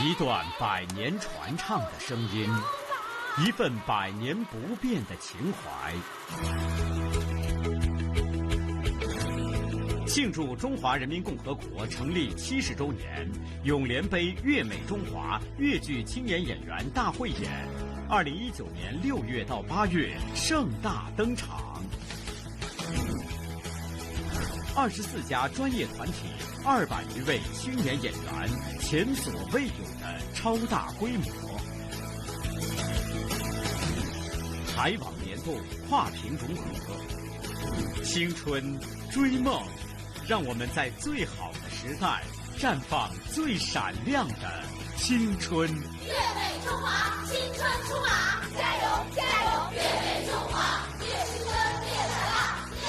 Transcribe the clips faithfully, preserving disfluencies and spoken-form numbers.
一段百年传唱的声音，一份百年不变的情怀。庆祝中华人民共和国成立七十周年，永联杯越美中华越剧青年演员大汇演，二零一九年六月到八月盛大登场。二十四家专业团体，二百余位青年演员，前所未有的超大规模。台网联动，跨屏融合，青春追梦，让我们在最好的时代绽放最闪亮的青春。越美中华，青春出马，加油，加油！越美中华，越青春，越燃辣，耶！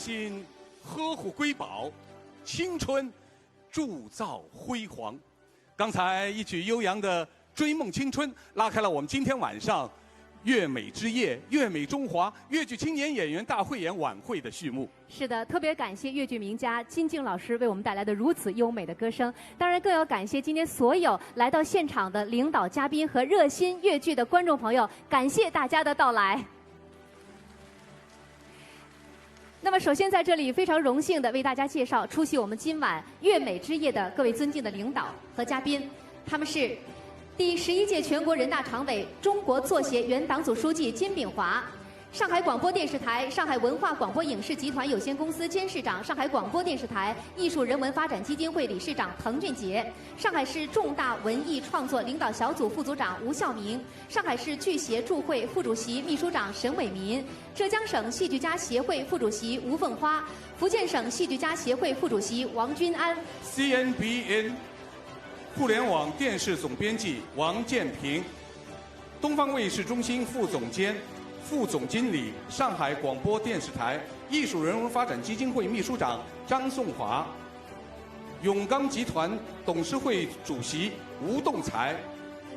心呵护瑰宝，青春铸造辉煌。刚才一曲悠扬的《追梦青春》，拉开了我们今天晚上《越美之夜》《越美中华》越剧青年演员大汇演晚会的序幕。是的，特别感谢越剧名家金靖老师为我们带来的如此优美的歌声。当然，更要感谢今天所有来到现场的领导、嘉宾和热心越剧的观众朋友，感谢大家的到来。那么，首先在这里非常荣幸的为大家介绍出席我们今晚《越美之夜》的各位尊敬的领导和嘉宾，他们是第十一届全国人大常委、中国作协原党组书记金炳华。 上海广播电视台、上海文化广播影视集团有限公司监事长、上海广播电视台艺术人文发展基金会理事长彭俊杰，上海市重大文艺创作领导小组副组长吴孝明，上海市剧协助会副主席、秘书长沈伟民，浙江省戏剧家协会副主席吴凤花，福建省戏剧家协会副主席王君安。 C N B N 互联网电视总编辑王建平，东方卫视中心副总监、副总经理，上海广播电视台艺术人文发展基金会秘书长张颂华，永刚集团董事会主席吴栋才，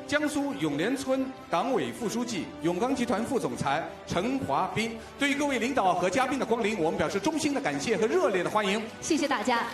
江苏永联村党委副书记、永刚集团副总裁陈华斌。对于各位领导和嘉宾的光临，我们表示衷心的感谢和热烈的欢迎。谢谢大家。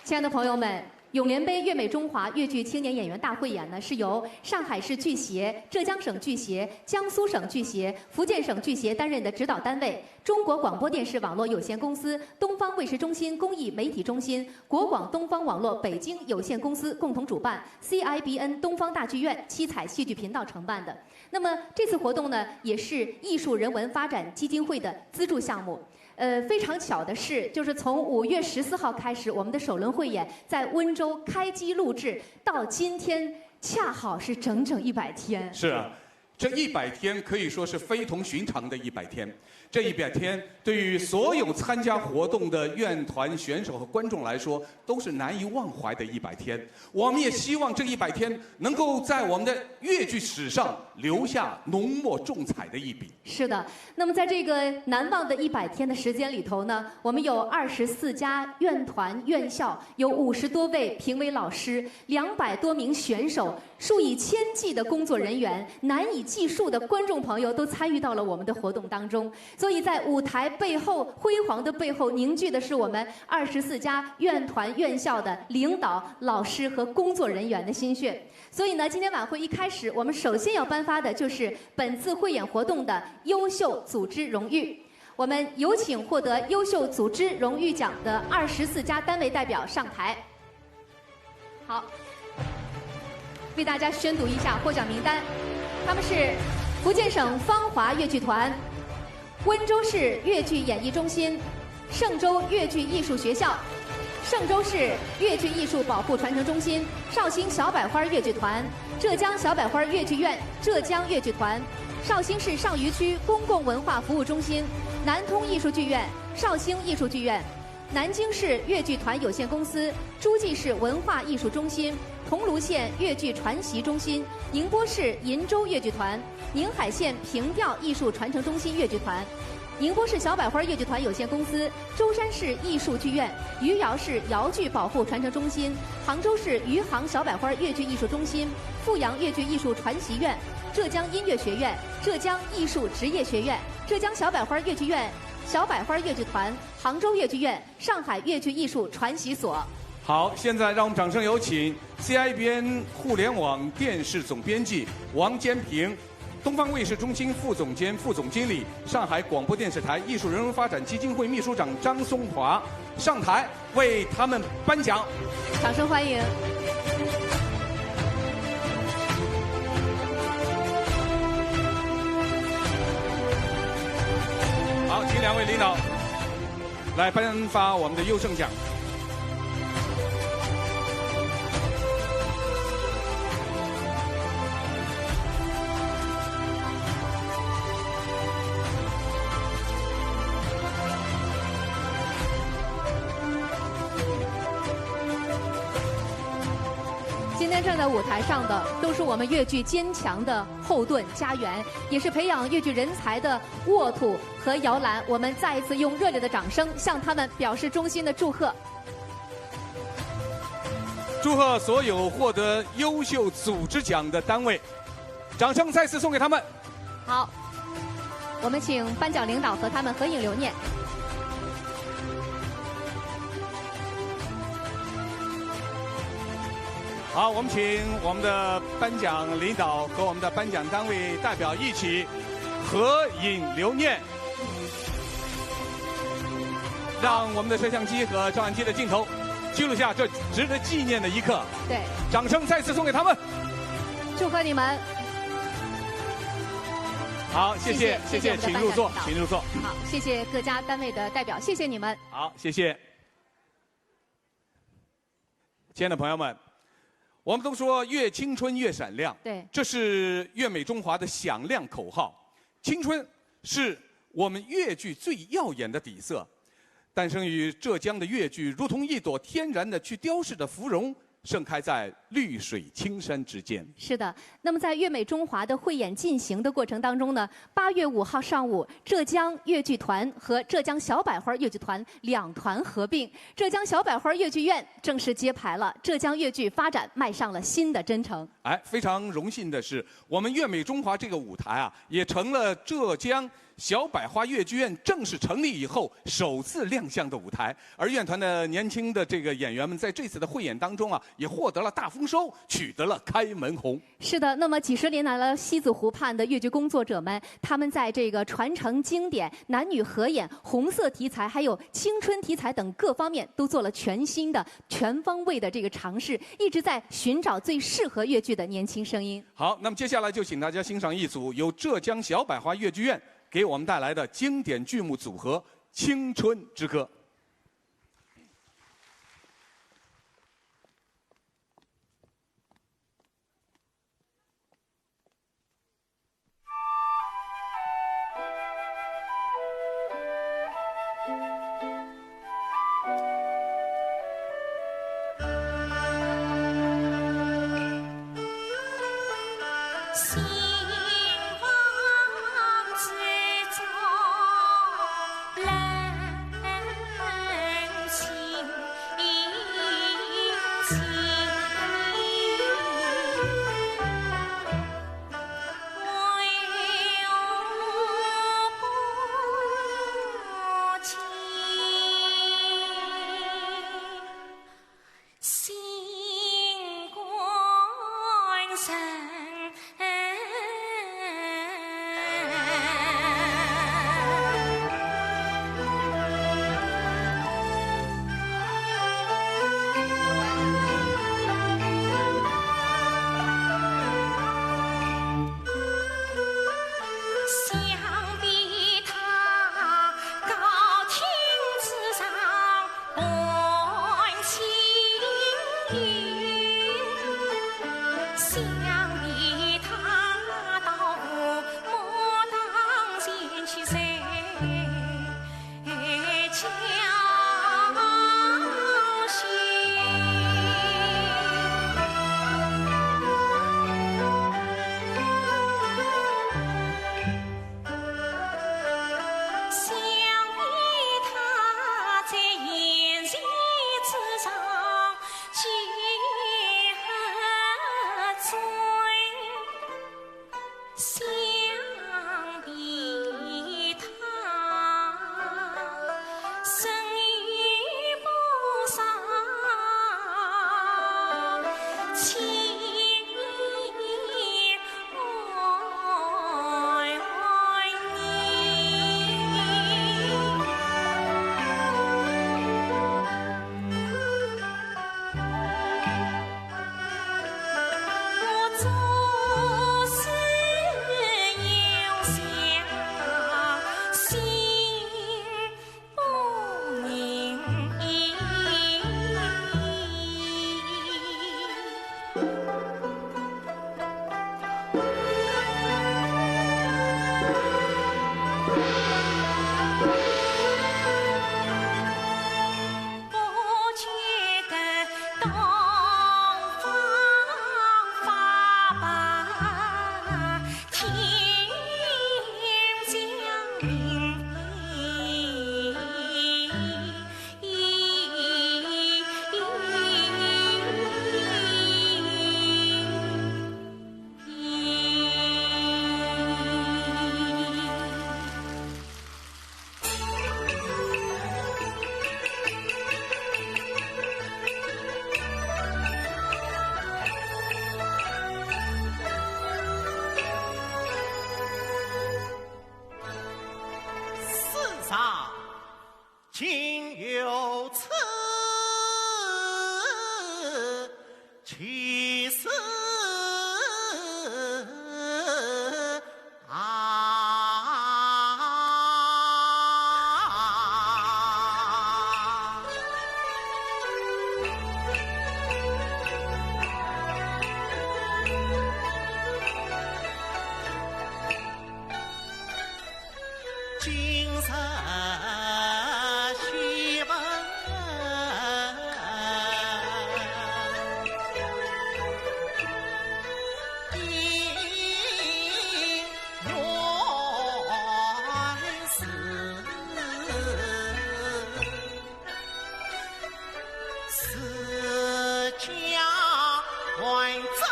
亲爱的朋友们，《永联杯·越美中华》越剧青年演员大汇演呢，是由上海市剧协、浙江省剧协、江苏省剧协、福建省剧协担任的指导单位，中国广播电视网络有限公司、东方卫视中心公益媒体中心、国广东方网络北京有限公司共同主办，C I B N 东方大剧院七彩戏剧频道承办的。那么这次活动呢，也是艺术人文发展基金会的资助项目。 呃，非常巧的是，就是从五月十四号开始，我们的首轮汇演在温州开机录制，到今天恰好是整整一百天。是啊，这一百天可以说是非同寻常的一百天。这一百天对于所有参加活动的院团、选手和观众来说，都是难以忘怀的一百天。我们也希望这一百天能够在我们的越剧史上留下浓墨重彩的一笔。 是的，那么在这个难忘的一百天的时间里头呢，我们有二十四家院团院校，有五十多位评委老师，两百多名选手，数以千计的工作人员，难以计数的观众朋友都参与到了我们的活动当中。所以在舞台背后辉煌的背后，凝聚的是我们二十四家院团院校的领导、老师和工作人员的心血。所以呢，今天晚会一开始，我们首先要颁发的就是 本次汇演活动的优秀组织荣誉。我们有请获得优秀组织荣誉奖的二十四家单位代表上台。好，为大家宣读一下获奖名单，他们是福建省芳华越剧团、温州市越剧演艺中心、 嵊州越剧艺术学校、嵊州市越剧艺术保护传承中心、绍兴小百花越剧团、浙江小百花越剧院、浙江越剧团、绍兴市上虞区公共文化服务中心、南通艺术剧院、绍兴艺术剧院、南京市越剧团有限公司、诸暨市文化艺术中心、桐庐县越剧传习中心、宁波市鄞州越剧团、宁海县凭调艺术传承中心越剧团、 宁波市小百花越剧团有限公司、舟山市艺术剧院、余姚市瑶剧保护传承中心、杭州市余杭小百花越剧艺术中心、富阳越剧艺术传习院、浙江音乐学院、浙江艺术职业学院、浙江小百花越剧院、小百花越剧团、杭州越剧院、上海越剧艺术传习所。好，现在让我们掌声有请 C I B N 互联网电视总编辑王坚平、东方卫视中心副总监、副总经理、上海广播电视台艺术人文发展基金会秘书长张松华上台为他们颁奖。掌声欢迎。好，请两位领导来颁发我们的优胜奖。今站在舞台上的都是我们越剧坚强的后盾、家园，也是培养越剧人才的沃土和摇篮。我们再一次用热烈的掌声向他们表示衷心的祝贺。祝贺所有获得优秀组织奖的单位，掌声再次送给他们。好，我们请颁奖领导和他们合影留念。好，我们请我们的颁奖领导和我们的颁奖单位代表一起合影留念，让我们的摄像机和照相机的镜头记录下这值得纪念的一刻。对，掌声再次送给他们。祝贺你们。好，谢谢，谢谢请入座，我们的请入座。好，谢谢各家单位的代表，谢谢你们。好，谢谢。亲爱的朋友们，我们都说越青春越闪亮，对，这是越美中华的响亮口号。青春是我们越剧最耀眼的底色，诞生于浙江的越剧，如同一朵天然的去雕饰的芙蓉，盛开在绿水青山之间。是的，那么在越美中华的汇演进行的过程当中呢，八月五号上午，浙江越剧团和浙江小百花越剧团两团合并，浙江小百花越剧院正式揭牌了，浙江越剧发展迈上了新的征程。哎，非常荣幸的是，我们越美中华这个舞台啊，也成了浙江小百花越剧院正式成立以后首次亮相的舞台。而院团的年轻的这个演员们在这次的汇演当中啊，也获得了大丰收，取得了开门红。是的，那么几十年来了西子湖畔的越剧工作者们，他们在这个传承经典、男女合演、红色题材，还有青春题材等各方面都做了全新的、全方位的这个尝试，一直在寻找最适合越剧的年轻声音。好，那么接下来就请大家欣赏一组由浙江小百花越剧院给我们带来的经典剧目组合《青春之歌》。世上 竟有此奇事啊！今日喜闻，应元是 自家还政，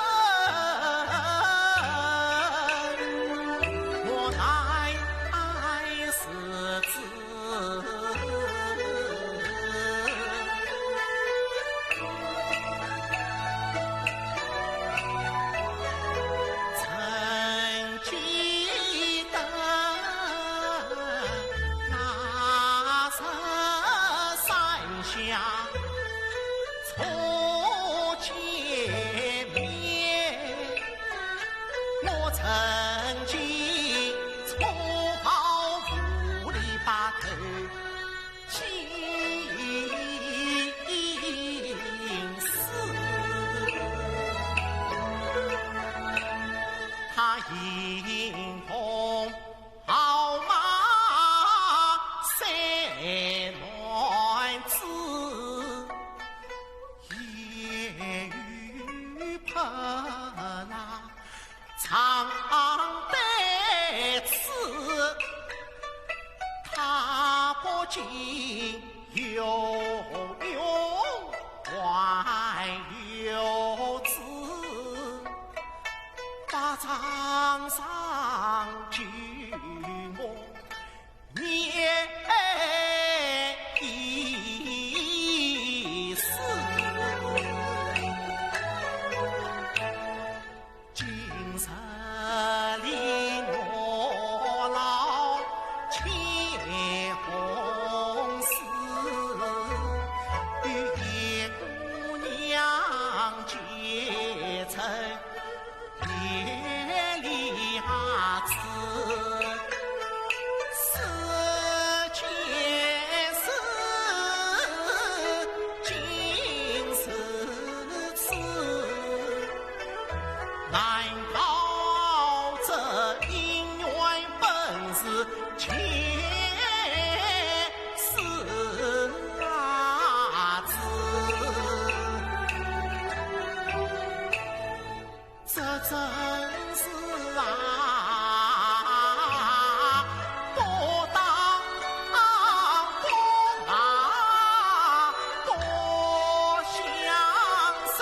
我乃是子。曾 记得那日山下初见面，我曾经初抱扶你把头 心思。他迎风号马三男子，夜雨泼辣 长得子，他不仅有勇还有智，把场上举目 面一死。今日里我老乾坤事，与一姑娘结成 别离啊，此世间事，竟如此。难道这姻缘本是前世啊？ 这真是啊，不当功啊，不相识。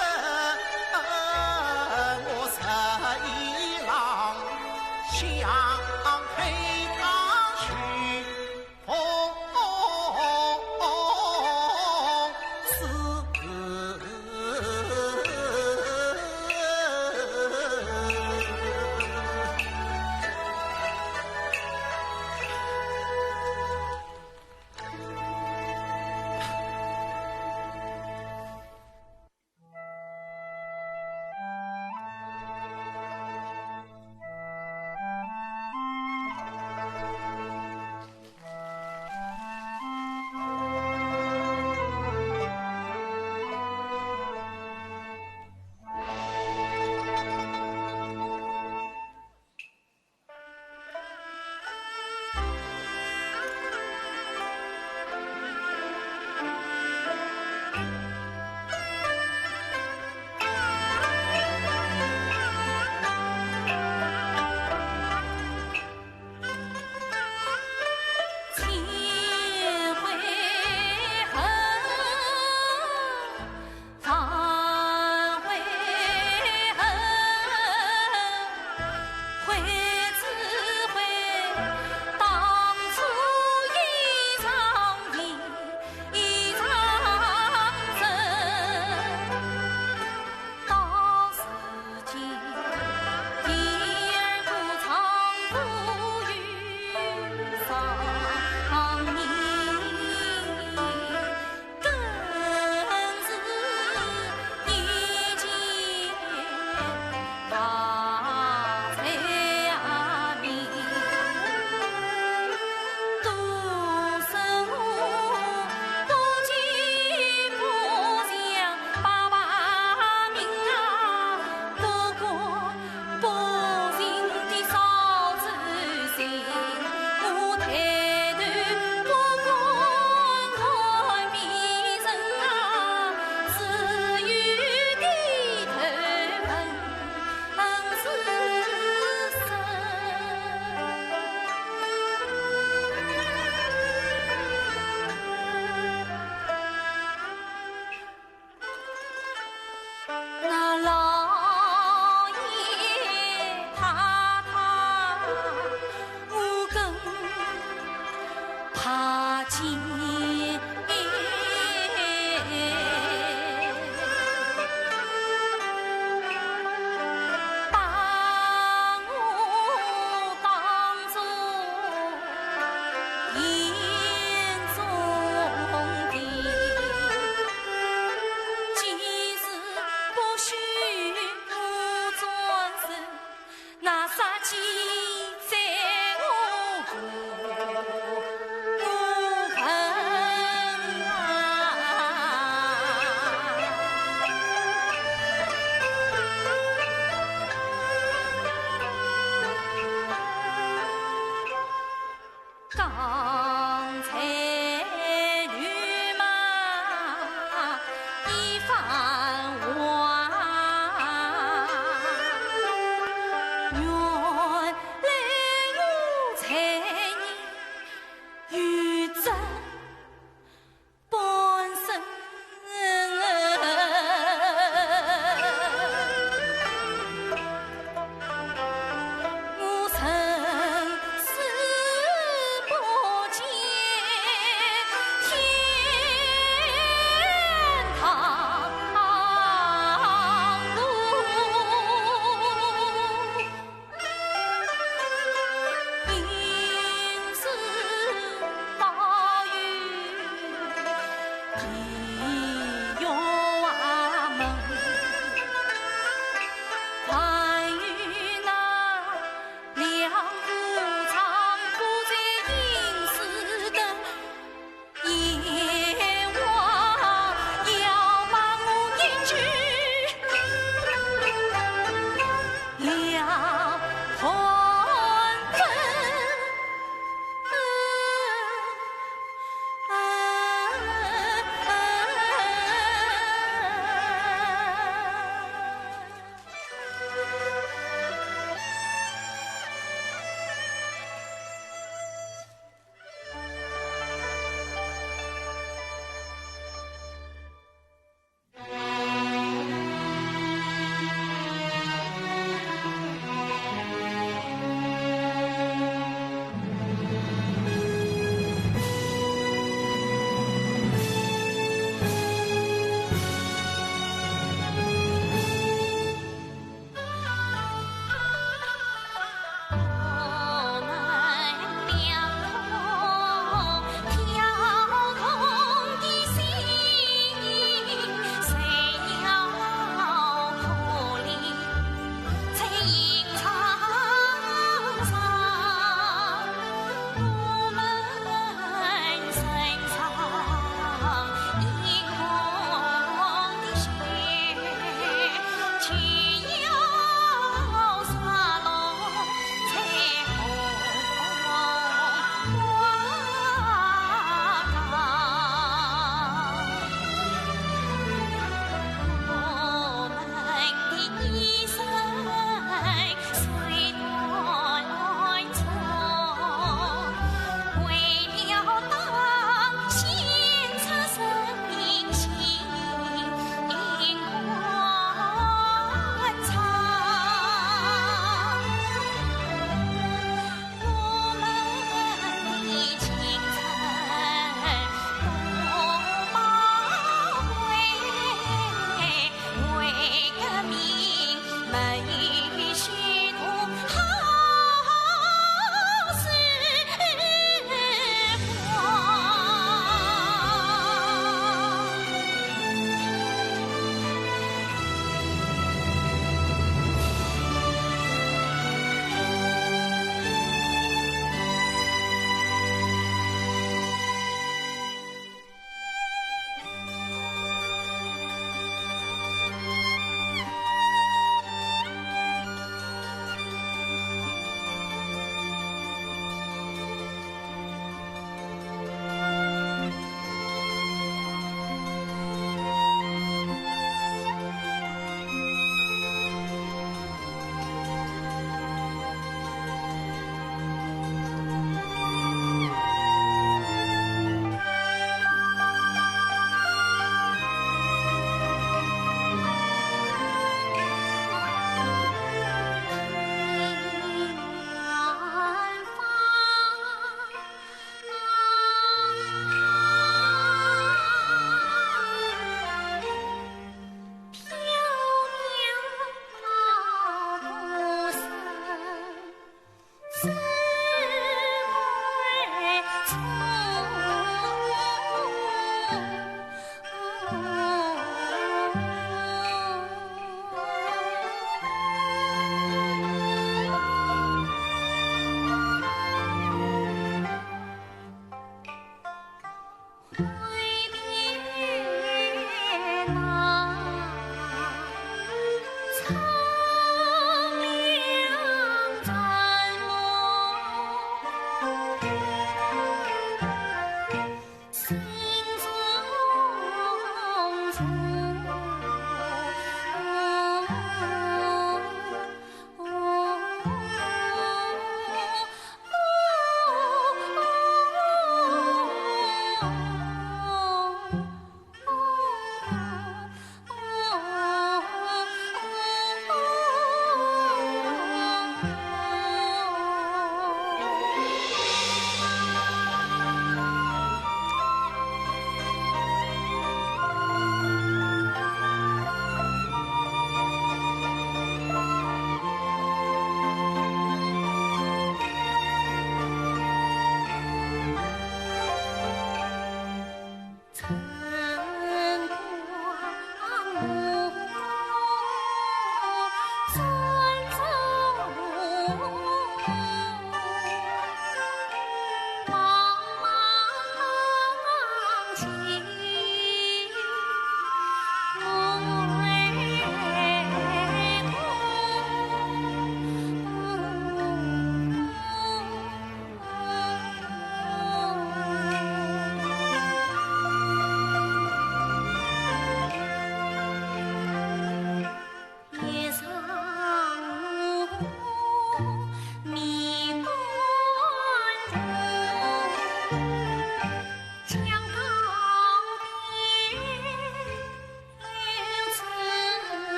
我实已让想陪他去。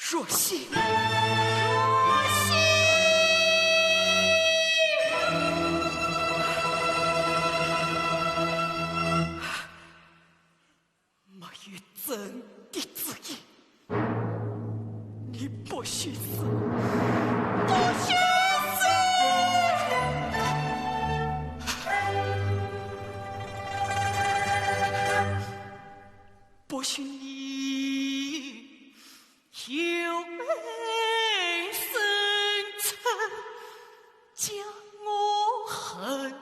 若曦，若曦，没有朕的旨意，你不许死，不许死！ 不许你有爱生嗔将我恨，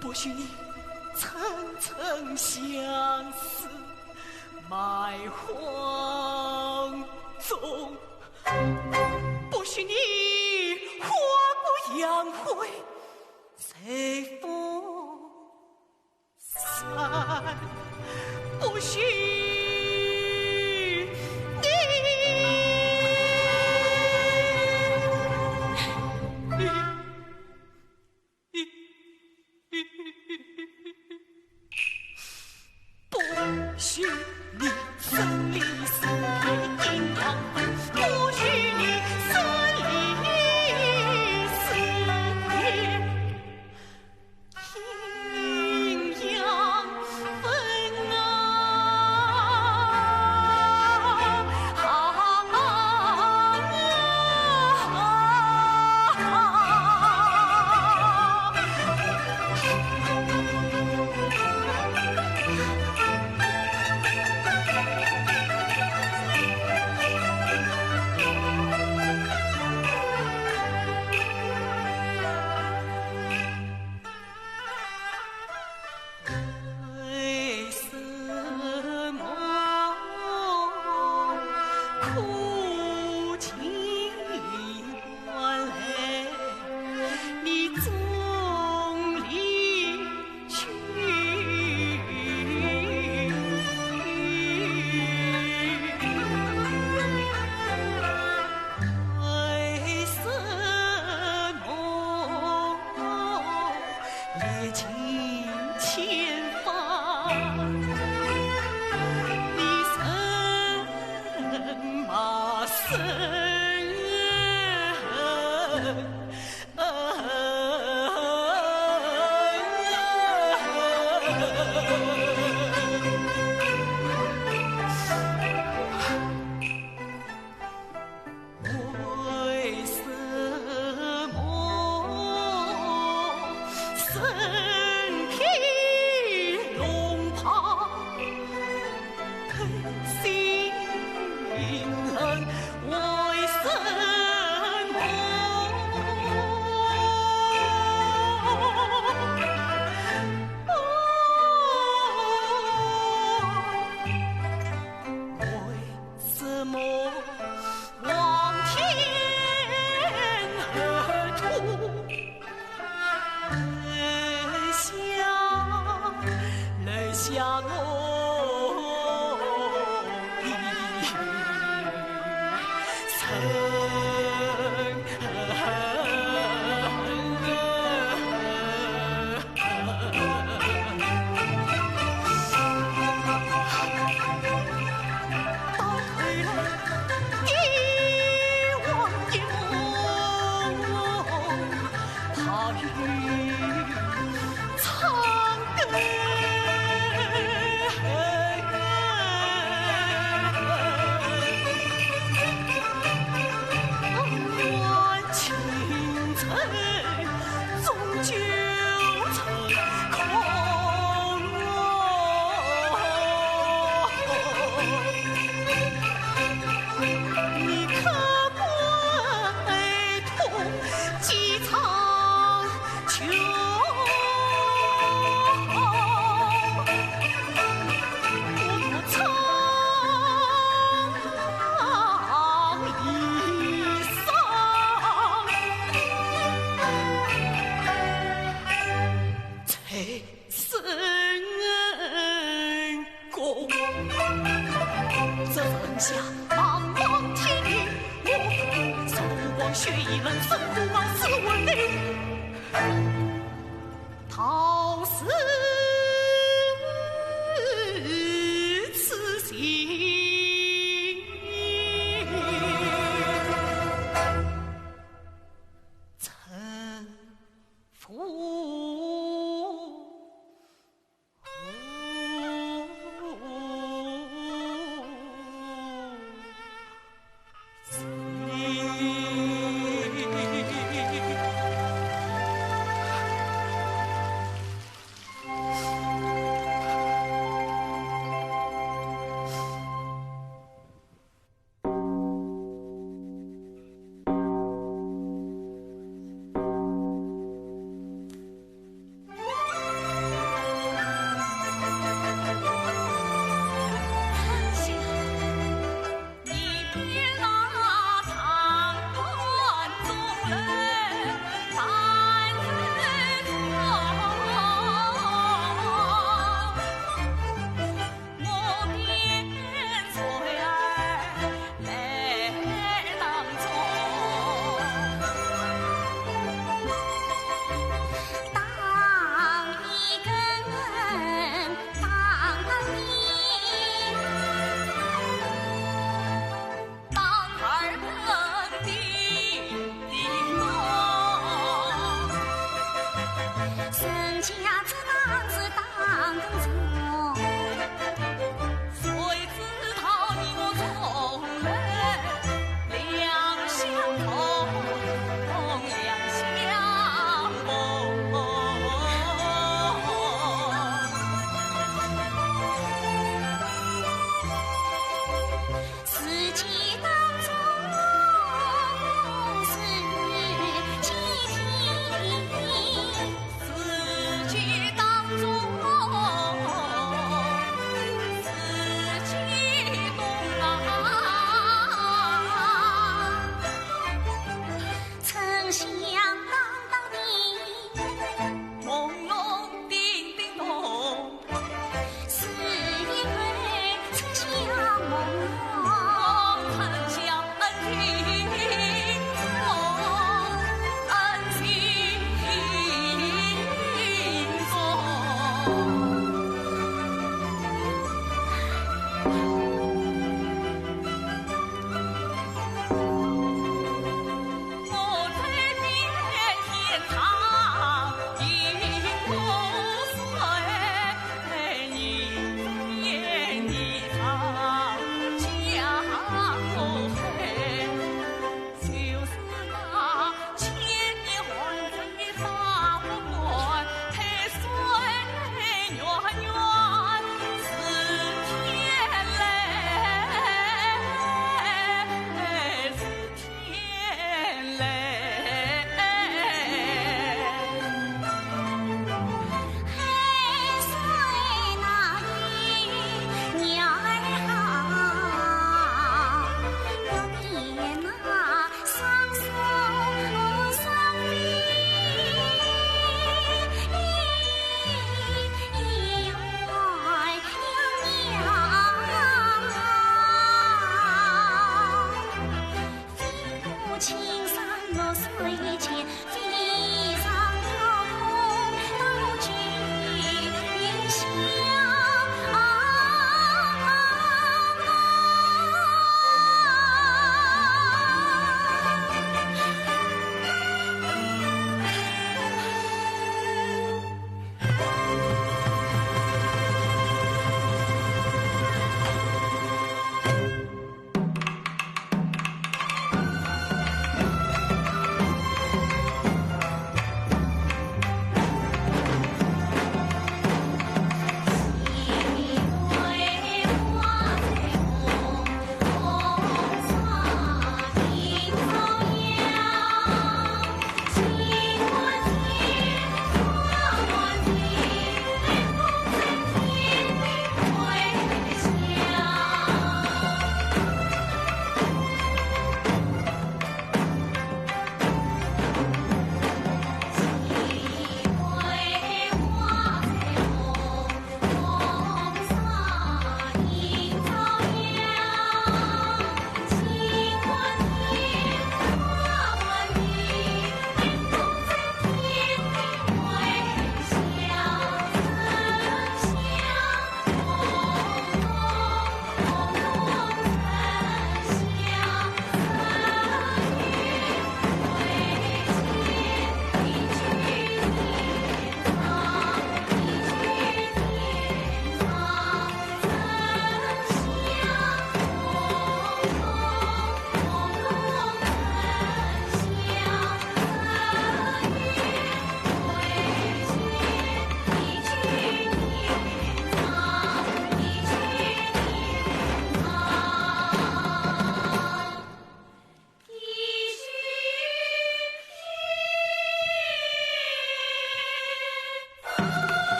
不许你层层相思埋荒冢，不许你花过杨柳随风 散，不许你，不许你生离死别阴阳分，不许你生离死别 阴阳分啊！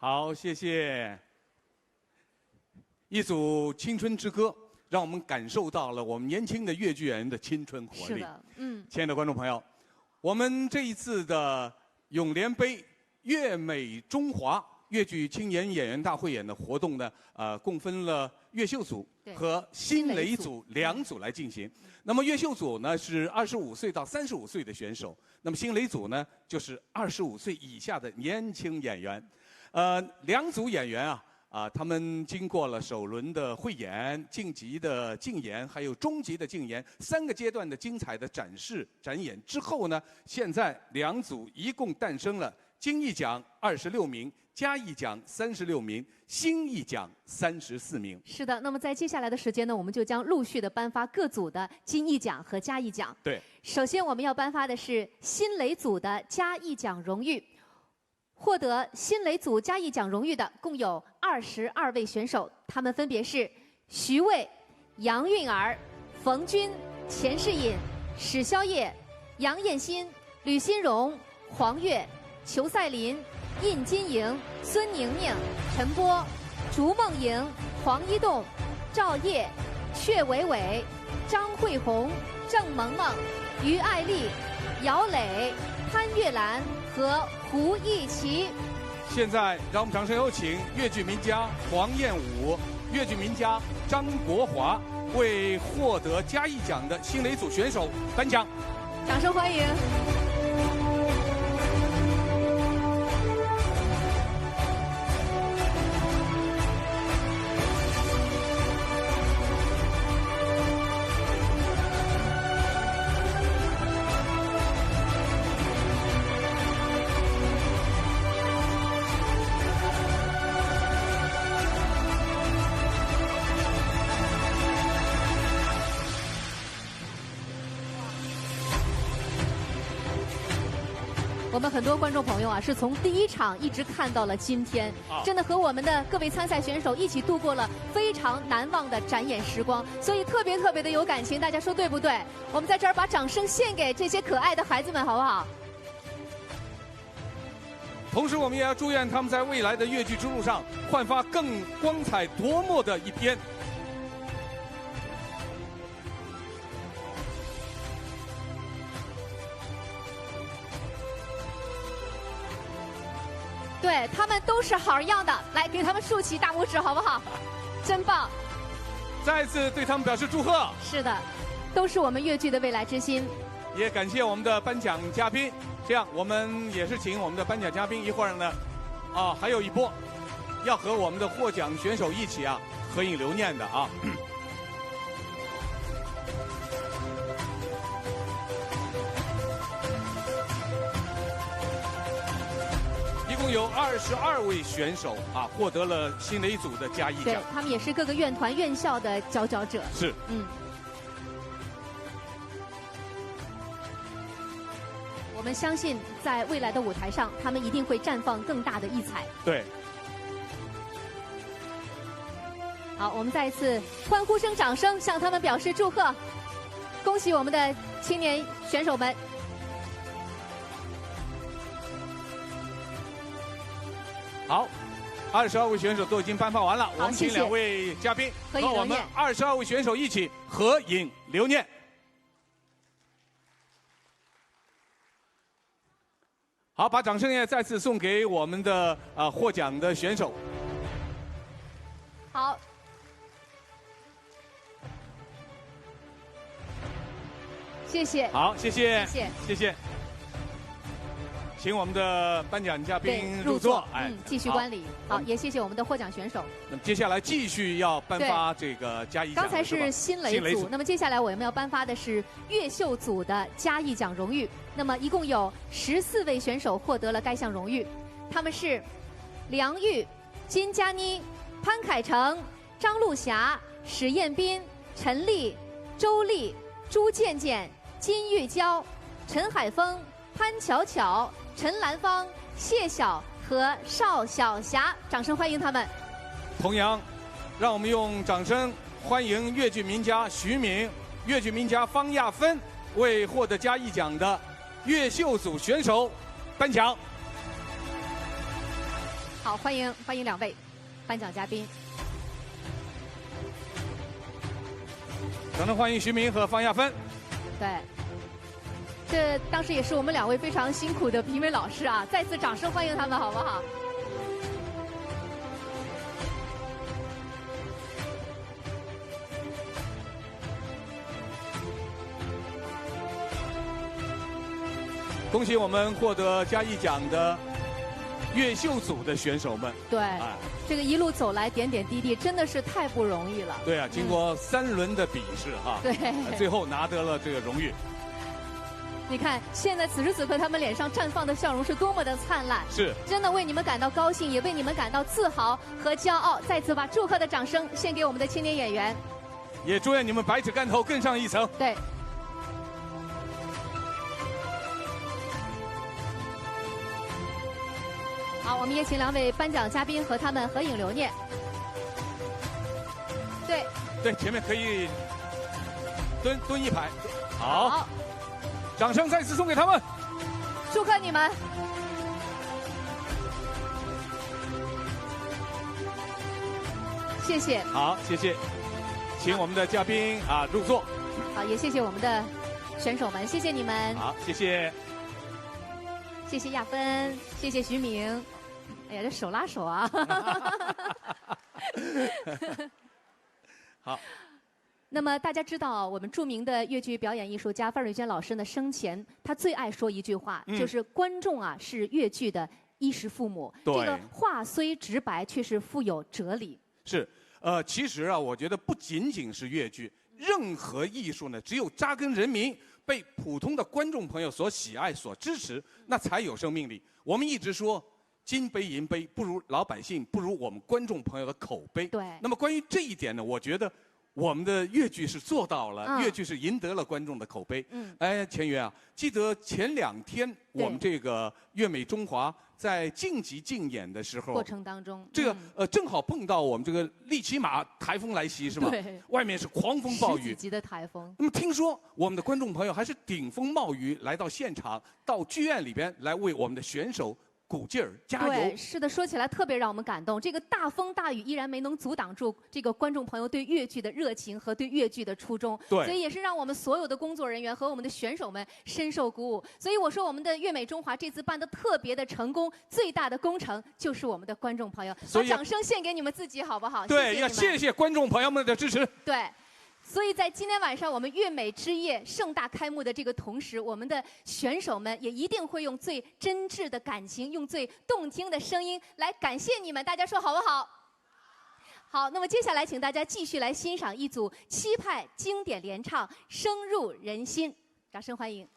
好，谢谢。一组青春之歌，让我们感受到了我们年轻的越剧演员的青春活力。是的，嗯。亲爱的观众朋友，我们这一次的永联杯越美中华越剧青年演员大汇演的活动呢，呃，共分了越秀组对，和新蕾组新蕾组。两组来进行。那么越秀组呢是二十五岁到三十五岁的选手，那么新蕾组呢就是二十五岁以下的年轻演员。呃，两组演员啊，啊，他们经过了首轮的汇演、晋级的竞演，还有终极的竞演三个阶段的精彩的展示展演之后呢，现在两组一共诞生了金一奖二十六名、嘉一奖三十六名、新一奖三十四名。是的，那么在接下来的时间呢，我们就将陆续的颁发各组的金一奖和嘉一奖。对。首先我们要颁发的是新蕾组的嘉一奖荣誉。 获得新蕾组嘉一奖荣誉的共有二十二位选手，他们分别是徐卫、杨韵儿、冯军、钱世隐、史宵夜、杨艳欣、吕新荣、黄月、裘赛琳、印金莹、孙宁宁、陈波、竺梦莹、黄一栋、赵烨、阙维维、张慧红、郑萌萌、于爱丽、姚磊、潘越兰和胡一奇。现在，让我们掌声有请越剧名家黄燕舞、越剧名家张国华为获得嘉一奖的新蕾组选手颁奖。 掌声欢迎。 我们很多观众朋友啊，是从第一场一直看到了今天，啊。真的和我们的各位参赛选手一起度过了非常难忘的展演时光，所以特别特别的有感情，大家说对不对？我们在这儿把掌声献给这些可爱的孩子们，好不好？同时，我们也要祝愿他们在未来的越剧之路上焕发更光彩夺目的一天。 对，他们都是好样的，来，给他们竖起大拇指，好不好？真棒！再次对他们表示祝贺。是的，都是我们越剧的未来之星。也感谢我们的颁奖嘉宾，这样我们也是请我们的颁奖嘉宾一会儿呢，啊，还有一波要和我们的获奖选手一起啊，合影留念的啊。 一共有二十二位选手啊，获得了新蕾组的嘉一奖。对，他们也是各个院团院校的佼佼者。是。嗯。我们相信，在未来的舞台上，他们一定会绽放更大的异彩。对。 好，我们再一次欢呼声、掌声向他们表示祝贺，恭喜我们的青年选手们。好，二十二位选手都已经颁发完了，好，我们请两位嘉宾谢谢。合影留念。和我们二十二位选手一起合影留念。 好，把掌声也再次送给我们的，呃，获奖的选手。好。谢谢。好，谢谢。谢谢。谢谢。请我们的颁奖嘉宾对，入座，入座，哎，嗯，继续观礼。好，好。也谢谢我们的获奖选手。那么接下来继续要颁发对。这个嘉一奖，刚才是吧？是新蕾组，新蕾组。那么接下来我们要颁发的是越秀组的嘉一奖荣誉。那么一共有十四位选手获得了该项荣誉，他们是梁玉、金佳妮、潘凯成、张璐霞、史艳斌、陈丽、周丽、朱健健、金玉娇、陈海峰、潘巧巧、陈兰芳、谢晓和邵晓霞。掌声欢迎他们。同样，让我们用掌声欢迎越剧名家徐敏、越剧名家方亚芬为获得嘉一奖的越秀组选手颁奖。好，欢迎欢迎两位颁奖嘉宾。掌声欢迎徐明和方亚芬。对，这当时也是我们两位非常辛苦的评委老师啊，再次掌声欢迎他们，好不好？恭喜我们获得嘉艺奖的越秀组的选手们。对，哎。这个一路走来点点滴滴，真的是太不容易了。对啊，经过三轮的比试哈，嗯。对。最后拿得了这个荣誉。你看，现在此时此刻他们脸上绽放的笑容是多么的灿烂。是。真的为你们感到高兴，也为你们感到自豪和骄傲。再次把祝贺的掌声献给我们的青年演员。 也祝愿你们百尺竿头更上一层。对。好，我们也请两位颁奖嘉宾和他们合影留念。对。对，前面可以蹲，蹲一排。好。好。掌声再次送给他们。 祝贺你们。谢谢。好，谢谢。请我们的嘉宾啊，入座。好，也谢谢我们的选手们，谢谢你们。好，谢谢。谢谢亚芬，谢谢徐明。哎呀，这手拉手啊。好。 那么大家知道，我们著名的越剧表演艺术家范瑞娟老师呢，生前她最爱说一句话，嗯。就是观众啊，是越剧的衣食父母。对。这个话虽直白，却是富有哲理。是，呃，其实啊，我觉得不仅仅是越剧，任何艺术呢，只有扎根人民，被普通的观众朋友所喜爱、所支持，那才有生命力。我们一直说， 金杯银杯不如老百姓，不如我们观众朋友的口碑。对。那么关于这一点呢，我觉得我们的越剧是做到了，嗯。越剧是赢得了观众的口碑。嗯。哎，钱云啊，记得前两天我们这个越美中华在晋级竞演的时候，过程当中，这个，嗯。呃，正好碰到我们这个利奇马台风来袭，是吗？对。外面是狂风暴雨。十几级的台风。那么听说我们的观众朋友还是顶风冒雨来到现场，到剧院里边来为我们的选手 鼓劲儿，加油。对，是的，说起来特别让我们感动。这个大风大雨依然没能阻挡住这个观众朋友对越剧的热情和对越剧的初衷。对。所以也是让我们所有的工作人员和我们的选手们深受鼓舞。所以我说，我们的越美中华这次办得特别的成功，最大的功臣就是我们的观众朋友。所以把掌声献给你们自己，好不好？对，谢谢你们。要谢谢观众朋友们的支持。对。 所以在今天晚上我们越美之夜盛大开幕的这个同时，我们的选手们也一定会用最真挚的感情，用最动听的声音来感谢你们。大家说好不好？好，那么接下来请大家继续来欣赏一组徽派经典联唱《声入人心》，掌声欢迎。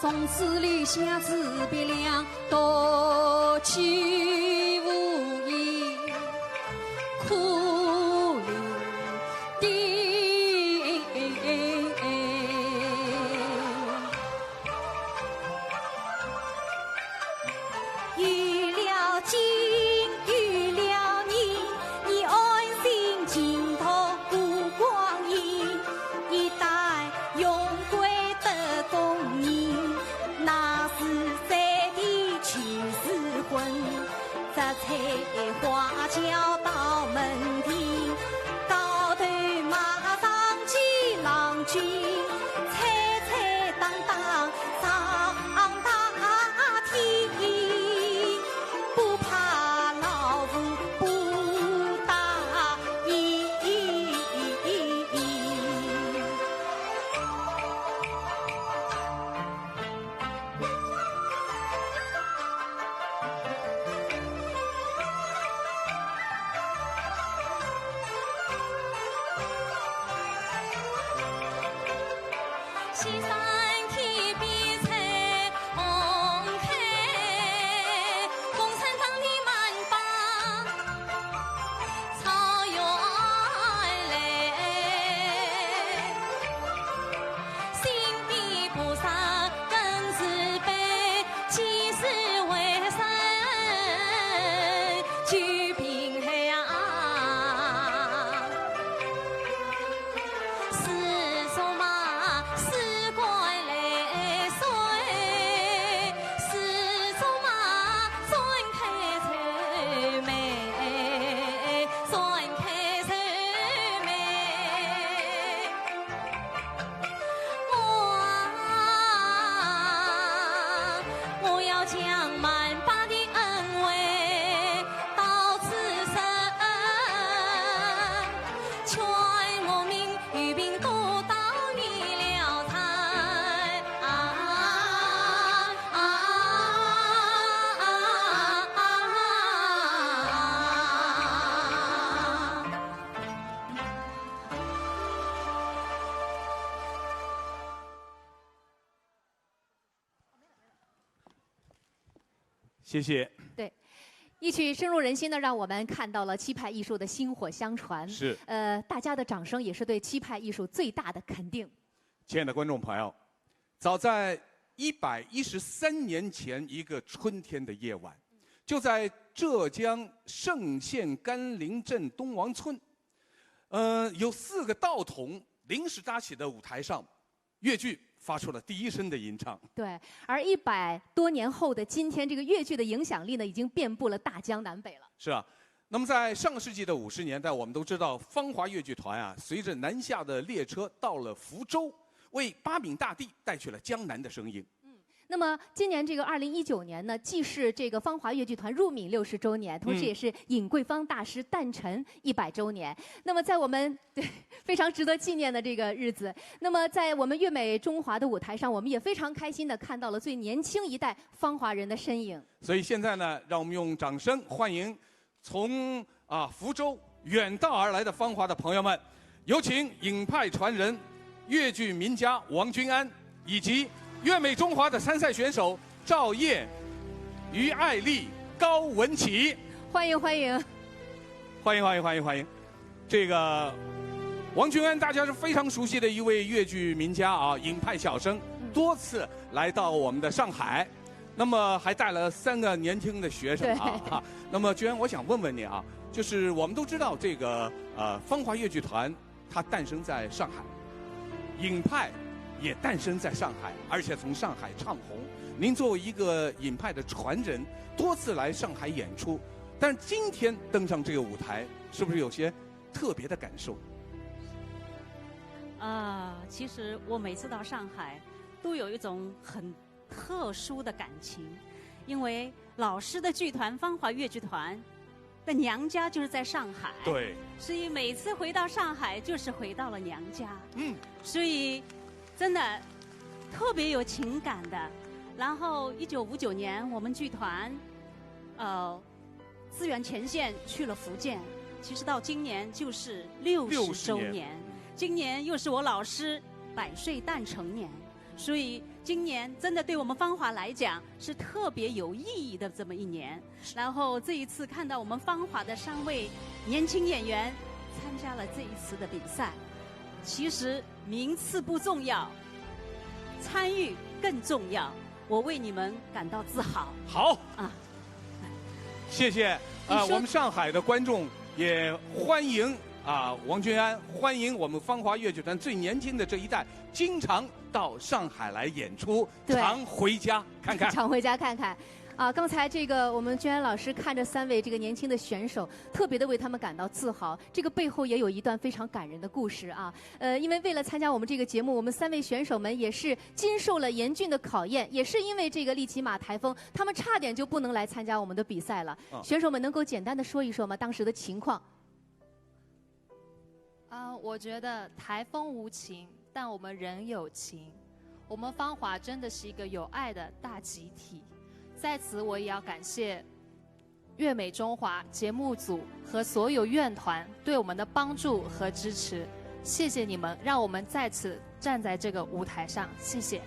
冬至里相思别两，多去无影，可怜的。有了金，有了银，你安心尽托孤光阴，一代荣归得功名。 那时谁的去时婚，摘采花轿到门庭，高头马上几郎君，吹吹打打上大厅，不怕老夫不答应。 西山天边彩虹开，共产党的满榜 草原来，新的菩萨更慈悲，几时回声救贫寒啊？是什么？是过来谁？ 是竹马，转开愁眉，转开愁眉。我啊，我要将满榜的恩惠到此说，劝我们 与病毒到医疗台。啊，啊，啊，啊，啊。谢谢。对，一曲深入人心的，让我们看到了七派艺术的薪火相传。是。呃，大家的掌声也是对七派艺术最大的肯定。亲爱的观众朋友，早在一百一十三年前一个春天的夜晚，就在浙江嵊县甘霖镇东王村，呃，由四个道童临时搭起的舞台上， 越剧发出了第一声的吟唱。对，而一百多年后的今天，这个越剧的影响力呢，已经遍布了大江南北了。是啊，那么在上个世纪的五十年代，我们都知道芳华越剧团啊，随着南下的列车到了福州，为八闽大地带去了江南的声音。嗯，那么今年这个二零一九年呢，既是这个芳华越剧团入闽六十周年，同时也是尹桂芳大师诞辰一百周年。嗯。那么在我们，对，非常值得纪念的这个日子，那么在我们越美中华的舞台上，我们也非常开心地看到了最年轻一代芳华人的身影。所以现在呢，让我们用掌声欢迎从，啊，福州远道而来的芳华的朋友们，有请尹派传人、越剧名家王君安以及越美中华的参赛选手赵烨、于爱丽、高文琪。欢迎，欢迎。欢迎，欢迎，欢迎，欢迎。 这个王君安，大家是非常熟悉的一位越剧名家啊，尹派小生，嗯。多次来到我们的上海，那么还带了三个年轻的学生啊。对。哈，那么君安，我想问问你啊，就是我们都知道这个，呃，芳华越剧团它诞生在上海，尹派也诞生在上海，而且从上海唱红。您作为一个尹派的传人，多次来上海演出，但是今天登上这个舞台，是不是有些 特别的感受？啊，其实我每次到上海，都有一种很特殊的感情，因为老师的剧团芳华越剧团的娘家就是在上海，对。所以每次回到上海，就是回到了娘家。嗯。所以真的特别有情感的。然后一九五九年，我们剧团，呃， 支援前线去了福建，其实到今年就是六十周年。六十年。今年又是我老师百岁诞辰年，所以今年真的对我们芳华来讲是特别有意义的这么一年。然后这一次看到我们芳华的三位年轻演员参加了这一次的比赛，其实名次不重要，参与更重要。我为你们感到自豪。好啊，谢谢啊、你说我们上海的观众也欢迎啊、王君安，欢迎我们芳华越剧团最年轻的这一代，经常到上海来演出，对常回家看看。常回家看看。啊，刚才这个我们君安老师看着三位这个年轻的选手，特别的为他们感到自豪。这个背后也有一段非常感人的故事啊。呃，因为为了参加我们这个节目，我们三位选手们也是经受了严峻的考验，也是因为这个利奇马台风，他们差点就不能来参加我们的比赛了。嗯选手们能够简单的说一说吗？当时的情况？啊，我觉得台风无情，但我们人有情。我们芳华真的是一个有爱的大集体，在此我也要感谢越美中华节目组和所有院团对我们的帮助和支持，谢谢你们，让我们再次站在这个舞台上，谢谢。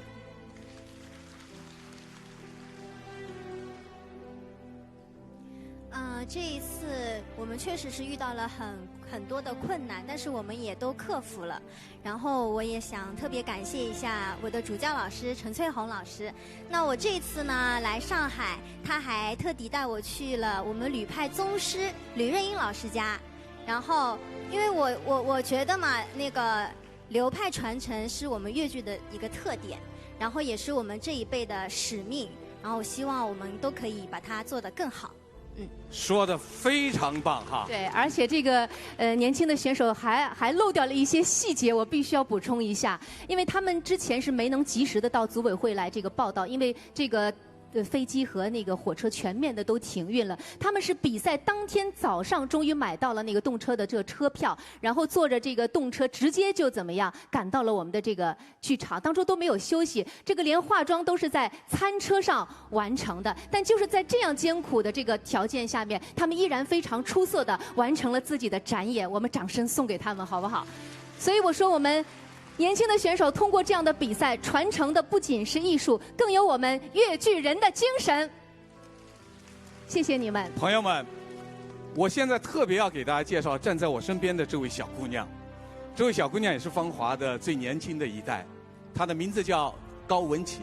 呃，这一次我们确实是遇到了很很多的困难，但是我们也都克服了。然后我也想特别感谢一下我的主教老师陈翠红老师。那我这一次呢来上海，他还特地带我去了我们吕派宗师吕瑞英老师家。然后，因为我我我觉得嘛，那个流派传承是我们越剧的一个特点，然后也是我们这一辈的使命。然后希望我们都可以把它做得更好。说的非常棒哈。对，而且这个呃年轻的选手还还漏掉了一些细节，我必须要补充一下，因为他们之前是没能及时的到组委会来这个报道，因为这个。呃，飞机和那个火车全面的都停运了。他们是比赛当天早上终于买到了那个动车的这个车票，然后坐着这个动车直接就怎么样赶到了我们的这个剧场，当中都没有休息。这个连化妆都是在餐车上完成的，但就是在这样艰苦的这个条件下面，他们依然非常出色的完成了自己的展演。我们掌声送给他们，好不好？所以我说，我们年轻的选手通过这样的比赛，传承的不仅是艺术，更有我们越剧人的精神。谢谢你们。朋友们，我现在特别要给大家介绍站在我身边的这位小姑娘。这位小姑娘也是芳华的最年轻的一代，她的名字叫高文琪。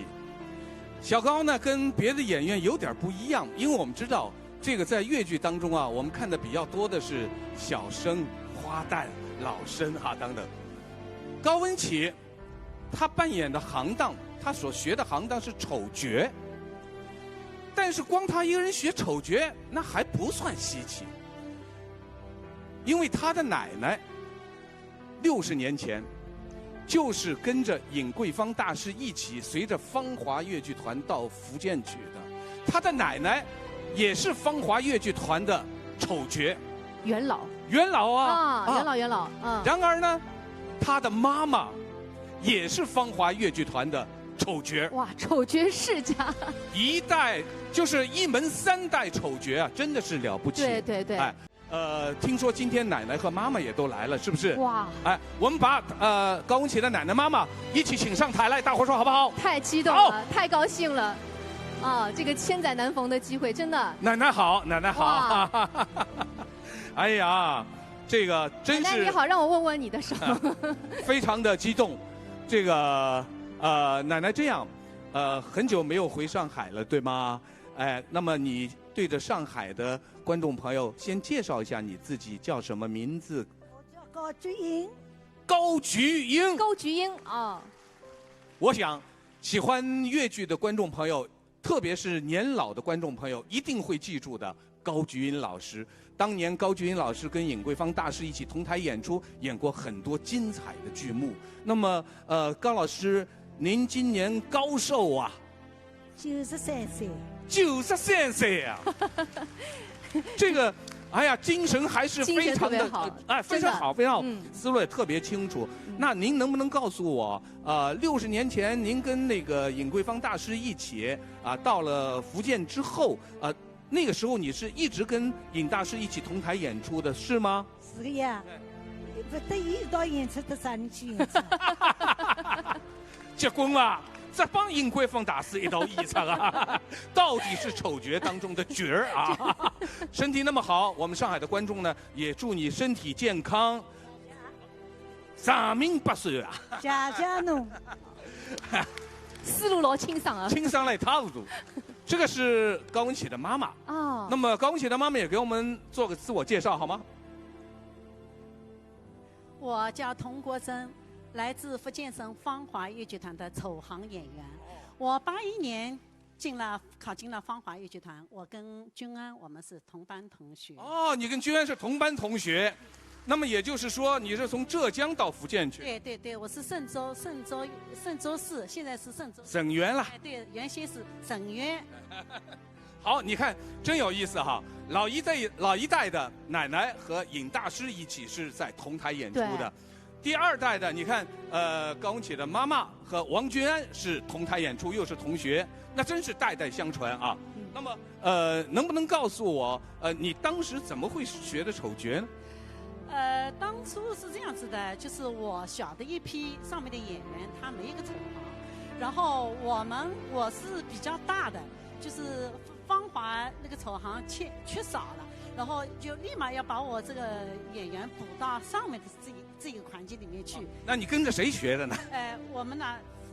小高呢，跟别的演员有点不一样，因为我们知道这个在越剧当中啊，我们看的比较多的是小生、花旦、老生哈、等等。高文琪，她扮演的行当，她所学的行当是丑角，但是光她一个人学丑角，那还不算稀奇，因为她的奶奶六十年前就是跟着尹桂芳大师一起，随着芳华越剧团到福建去的。她的奶奶也是芳华越剧团的丑角，元老元老啊，啊，元老元老，嗯。然而呢，她的妈妈也是芳华越剧团的丑角，哇，丑角世家。一代就是一门三代丑角啊，真的是了不起。对对对。哎，呃，听说今天奶奶和妈妈也都来了，是不是？哇。哎，我们把呃高文琪的奶奶妈妈一起请上台来，大伙说好不好？太激动了，太高兴了。啊，这个千载难逢的机会，真的。奶奶好，奶奶好。哎呀，这个真是奶奶你好，让我握握你的手。非常的激动。这个呃，奶奶这样，呃，很久没有回上海了，对吗？哎，那么你对着上海的观众朋友先介绍一下你自己叫什么名字？我叫高菊英。高菊英。高菊英啊。我想喜欢越剧的观众朋友，特别是年老的观众朋友，一定会记住的高菊英老师。当年高菊英老师跟尹桂芳大师一起同台演出，演过很多精彩的剧目。那么，呃，高老师，您今年高寿啊？九十三岁。九十三岁啊！这个，哎呀，精神还是非常的，精神特别好哎，非常好，非常好，嗯、思路也特别清楚。那您能不能告诉我，呃，六十年前您跟那个尹桂芳大师一起啊，到了福建之后，呃，那个时候你是一直跟尹大师一起同台演出的，是吗？是的呀，不得一道演出，到啥人去演出？结棍伐？这帮尹桂芳大师一道演出啊，到底是丑角当中的角儿啊。身体那么好，我们上海的观众呢，也祝你身体健康，长命百岁啊！谢谢侬。思路老清爽啊。清爽了一塌糊涂。这个是高文琪的妈妈。哦那么高文琪的妈妈也给我们做个自我介绍好吗？我叫童国珍，来自福建省芳华越剧团的丑行演员。我八一年进了考进了芳华越剧团，我跟君安我们是同班同学。哦，你跟君安是同班同学，那么也就是说你是从浙江到福建去。对对对，我是嵊州，嵊州，嵊州市，现在是嵊州。沈园了。哎，对，原先是沈园。好，你看真有意思哈。老一代老一代的奶奶和尹大师一起是在同台演出的。第二代的，你看，呃，高文琪的妈妈和王君安是同台演出，又是同学，那真是代代相传啊。那么，呃，能不能告诉我，呃，你当时怎么会学的丑角呢？呃，当初是这样子的，就是我小的一批上面的演员，他没一个丑行，然后我们我是比较大的，就是芳华那个丑行缺缺少了，然后就立马要把我这个演员补到上面的这一这一个环境里面去。那你跟着谁学的呢？呃，我们呢，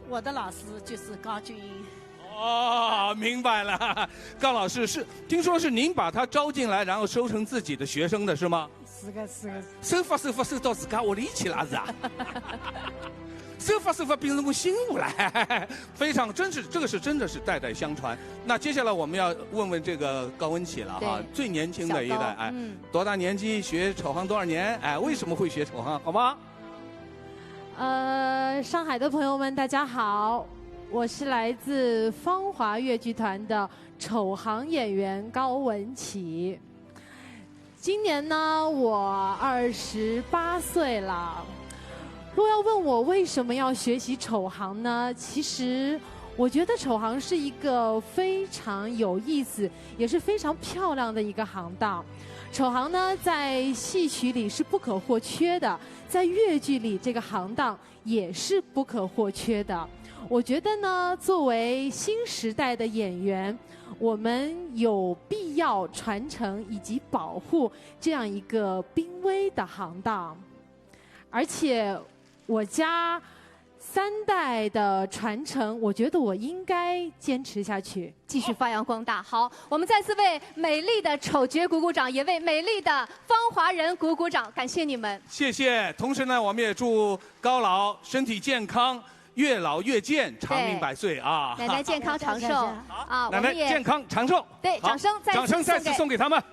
我的老师就是高君英。哦，明白了，高老师是听说是您把他招进来，然后收成自己的学生的是吗？是个是个，收法收法收到自家屋里去了是啊？收法收法变成个新物了，非常真是这个是真的是代代相传。那接下来我们要问问这个高文琪了哈对，最年轻的一代，小高哎，嗯多大年纪学丑行多少年？哎，为什么会学丑行？好吧？呃，上海的朋友们，大家好，我是来自芳华越剧团的丑行演员高文琪。今年呢，我二十八岁了。若要问我为什么要学习丑行呢？其实我觉得丑行是一个非常有意思，也是非常漂亮的一个行当。丑行呢，在戏曲里是不可或缺的，在越剧里这个行当也是不可或缺的。我觉得呢，作为新时代的演员，我们有必要传承以及保护这样一个濒危的行当。而且，我家三代的传承，我觉得我应该坚持下去。继续发扬光大。好，我们再次为美丽的丑角鼓鼓掌，也为美丽的芳华人鼓鼓掌，感谢你们。谢谢。同时呢，我们也祝高老身体健康，越老越健，长命百岁啊！奶奶健康长寿啊！我奶奶们也健康长寿。对，好掌声再次掌声再次送给送给他们。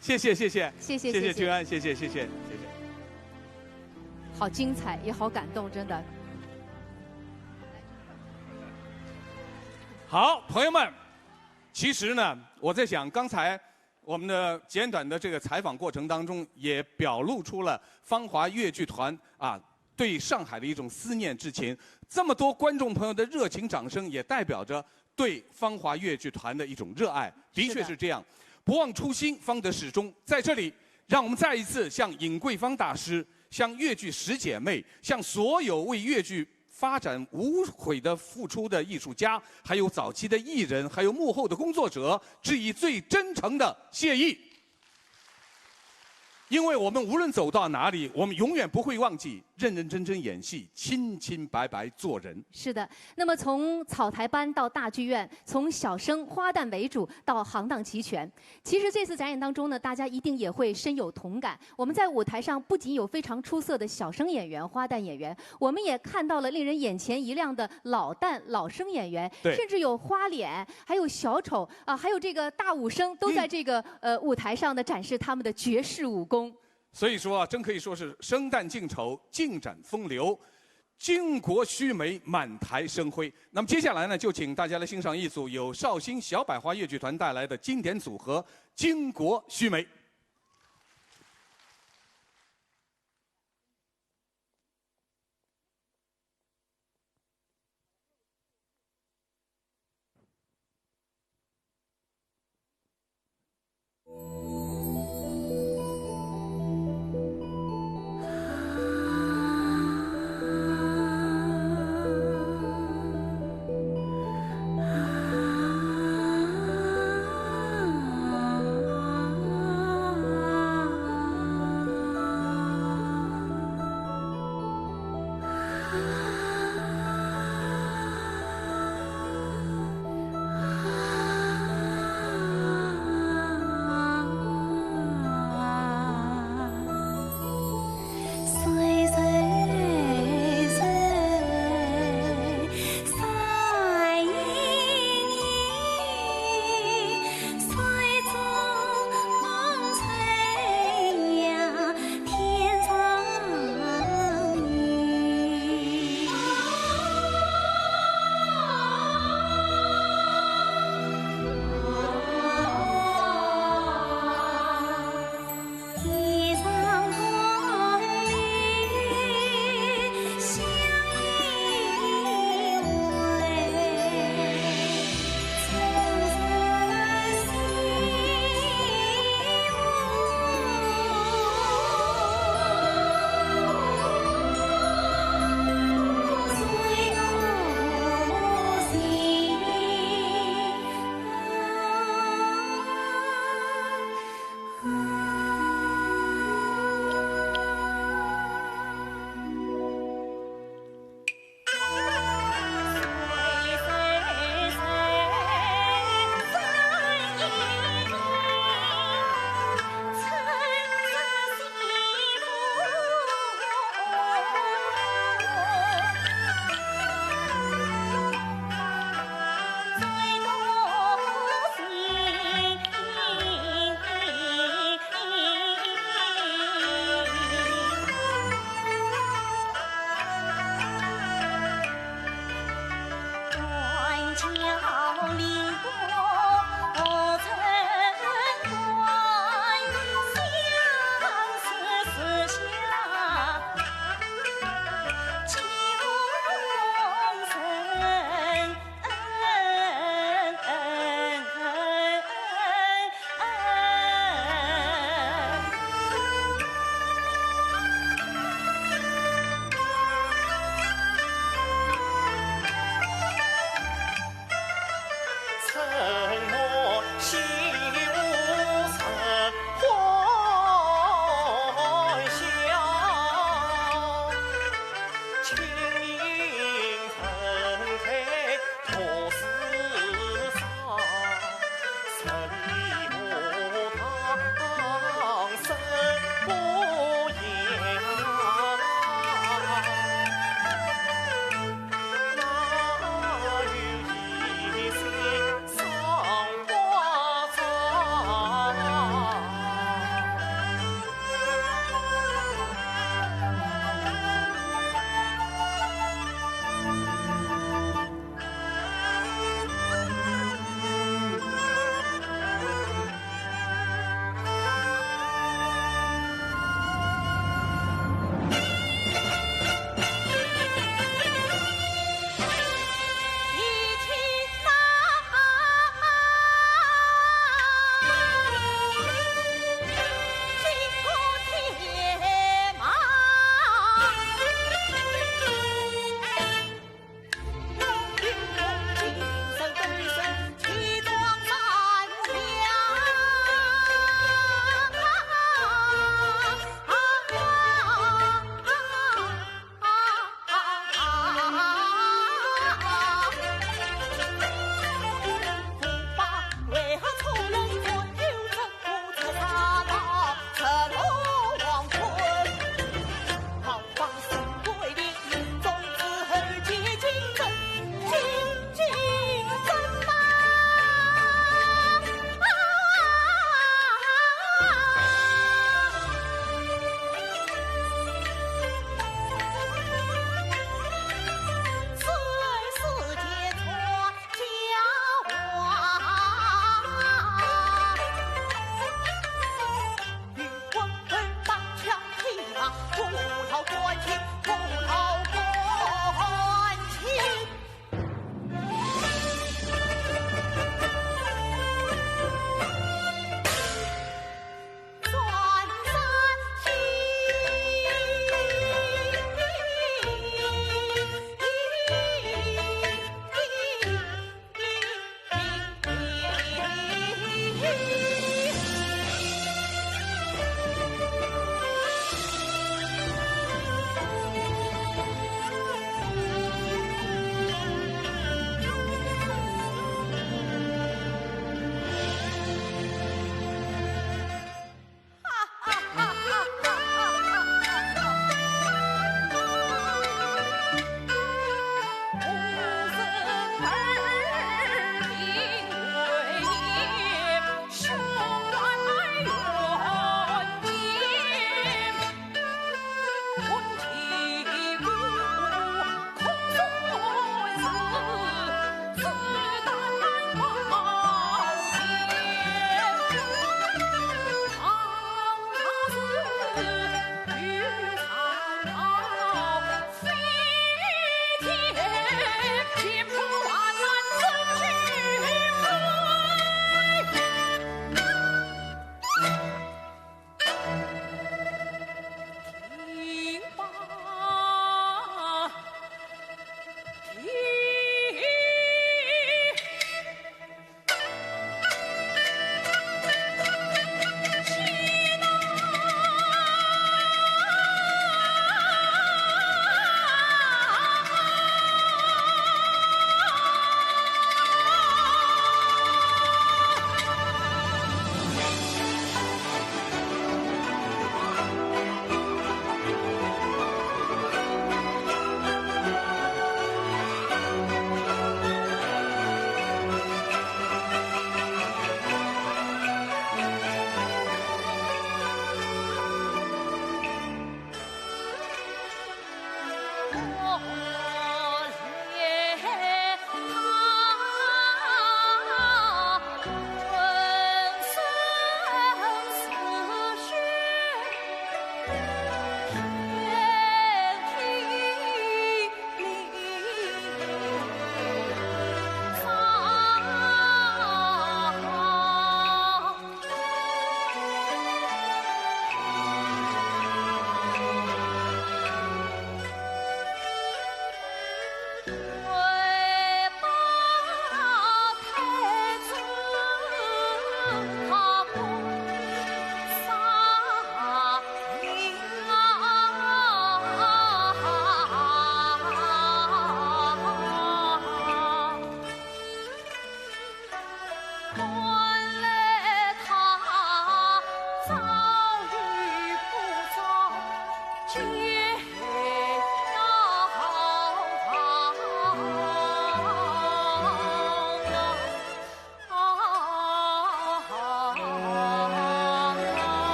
谢谢谢谢谢谢谢谢谢谢君安，谢谢谢谢谢谢。好精彩，也好感动，真的。好，朋友们，其实呢，我在想，刚才我们的简短的这个采访过程当中，也表露出了芳华越剧团啊对上海的一种思念之情。这么多观众朋友的热情掌声，也代表着对芳华越剧团的一种热爱。的确是这样，不忘初心，方得始终。在这里，让我们再一次向尹桂芳大师、向越剧十姐妹、向所有为越剧发展无悔的付出的艺术家，还有早期的艺人，还有幕后的工作者，致以最真诚的谢意。因为我们无论走到哪里，我们永远不会忘记认认真真演戏，清清白白做人。是的，那么从草台班到大剧院，从小生花旦为主到行当齐全，其实这次展演当中呢，大家一定也会深有同感。我们在舞台上不仅有非常出色的小生演员、花旦演员，我们也看到了令人眼前一亮的老旦、老生演员，对甚至有花脸，还有小丑啊，还有这个大武生，都在这个、呃舞台上呢展示他们的绝世武功。所以说啊，真可以说是生旦净丑，尽展风流，巾帼须眉，满台生辉。那么接下来呢，就请大家来欣赏一组由绍兴小百花越剧团带来的经典组合《巾帼须眉》。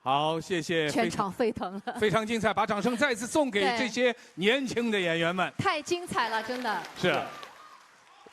好，谢谢，全场沸腾了。非常精彩，把掌声再次送给这些年轻的演员们。太精彩了，真的。是，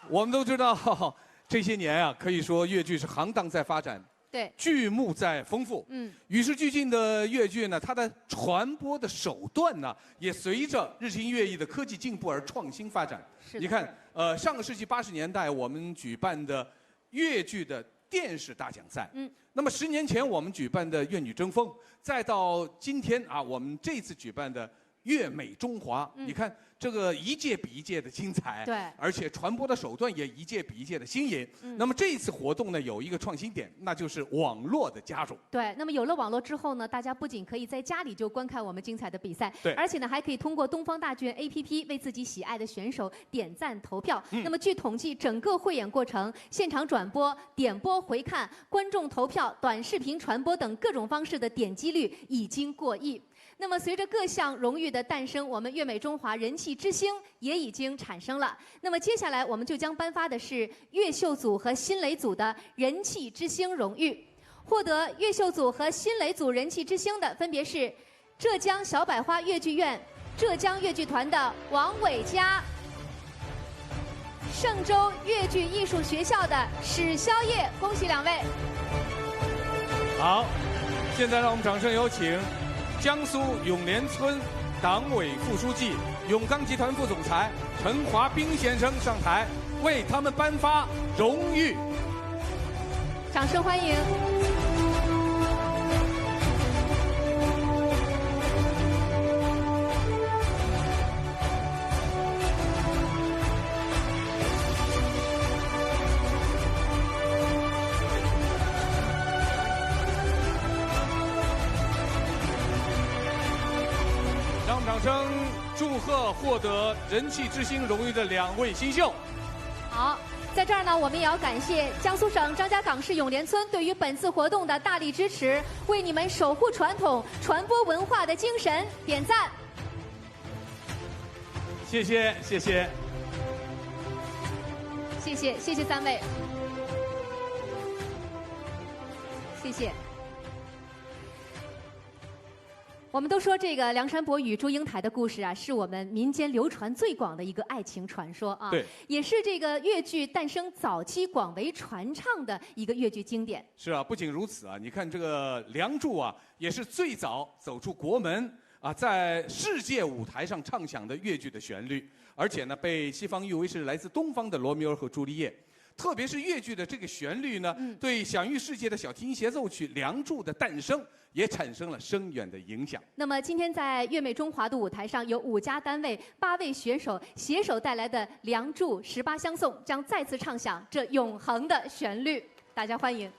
我们都知道，这些年啊，可以说越剧是行当在发展，对，剧目在丰富。嗯，与时俱进的越剧呢，它的传播的手段呢，也随着日新月异的科技进步而创新发展。是的。你看，呃，上个世纪八十年代我们举办的越剧的电视大奖赛，嗯，那么十年前我们举办的《越女争锋》，再到今天啊，我们这次举办的《越美中华》，嗯，你看这个一届比一届的精彩，对，而且传播的手段也一届比一届的新颖。嗯，那么这一次活动呢，有一个创新点，那就是网络的加入。对，那么有了网络之后呢，大家不仅可以在家里就观看我们精彩的比赛，对，而且呢，还可以通过东方大剧院 A P P 为自己喜爱的选手点赞投票。嗯，那么据统计，整个汇演过程，现场转播、点播回看、观众投票、短视频传播等各种方式的点击率已经过亿。那么随着各项荣誉的诞生，我们《越美中华》人气之星也已经产生了。那么接下来我们就将颁发的是越秀组和新蕾组的人气之星荣誉。获得越秀组和新蕾组人气之星的分别是浙江小百花越剧院、浙江越剧团的王伟嘉、 嵊州越剧艺术学校的史潇烨，恭喜两位。好，现在让我们掌声有请江苏永联村党委副书记、永钢集团副总裁陈华斌先生上台，为他们颁发荣誉。掌声欢迎。 让我们掌声祝贺获得人气之星荣誉的两位新秀。好，在这儿呢，我们也要感谢江苏省张家港市永联村对于本次活动的大力支持，为你们守护传统、传播文化的精神点赞。谢谢，谢谢。谢谢，谢谢三位。谢谢。 我们都说这个梁山伯与祝英台的故事啊，是我们民间流传最广的一个爱情传说啊，对，也是这个越剧诞生早期广为传唱的一个越剧经典。是啊，不仅如此啊，你看这个《梁祝》啊，也是最早走出国门啊，在世界舞台上唱响的越剧的旋律，而且呢，被西方誉为是来自东方的罗密欧和朱丽叶。 特别是越剧的这个旋律呢，嗯，对享誉世界的小提琴协奏曲《梁祝》的诞生也产生了深远的影响。那么今天在越美中华的舞台上，有五家单位、八位选手携手带来的《梁祝》十八相送，将再次唱响这永恒的旋律，大家欢迎。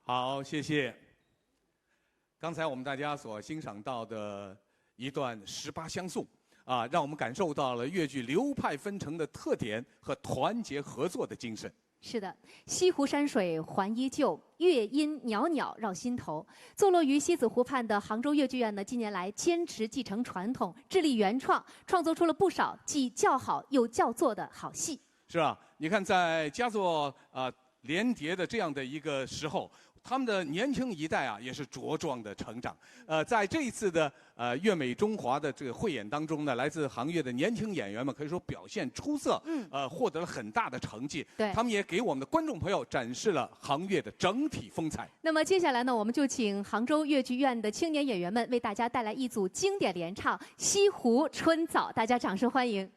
好，谢谢。刚才我们大家所欣赏到的一段十八相送啊，让我们感受到了越剧流派纷呈的特点和团结合作的精神。是的，西湖山水还依旧，乐音袅袅绕心头。坐落于西子湖畔的杭州越剧院呢，近年来坚持继承传统，致力原创，创作出了不少既叫好又叫座的好戏。是吧？你看，在佳作啊、连叠的这样的一个时候，他们的年轻一代啊也是茁壮的成长。呃，在这一次的呃越美中华的这个汇演当中呢，来自杭越的年轻演员们可以说表现出色，嗯，呃，获得了很大的成绩。对，他们也给我们的观众朋友展示了杭越的整体风采。那么接下来呢，我们就请杭州越剧院的青年演员们为大家带来一组经典联唱《西湖春草》，大家掌声欢迎。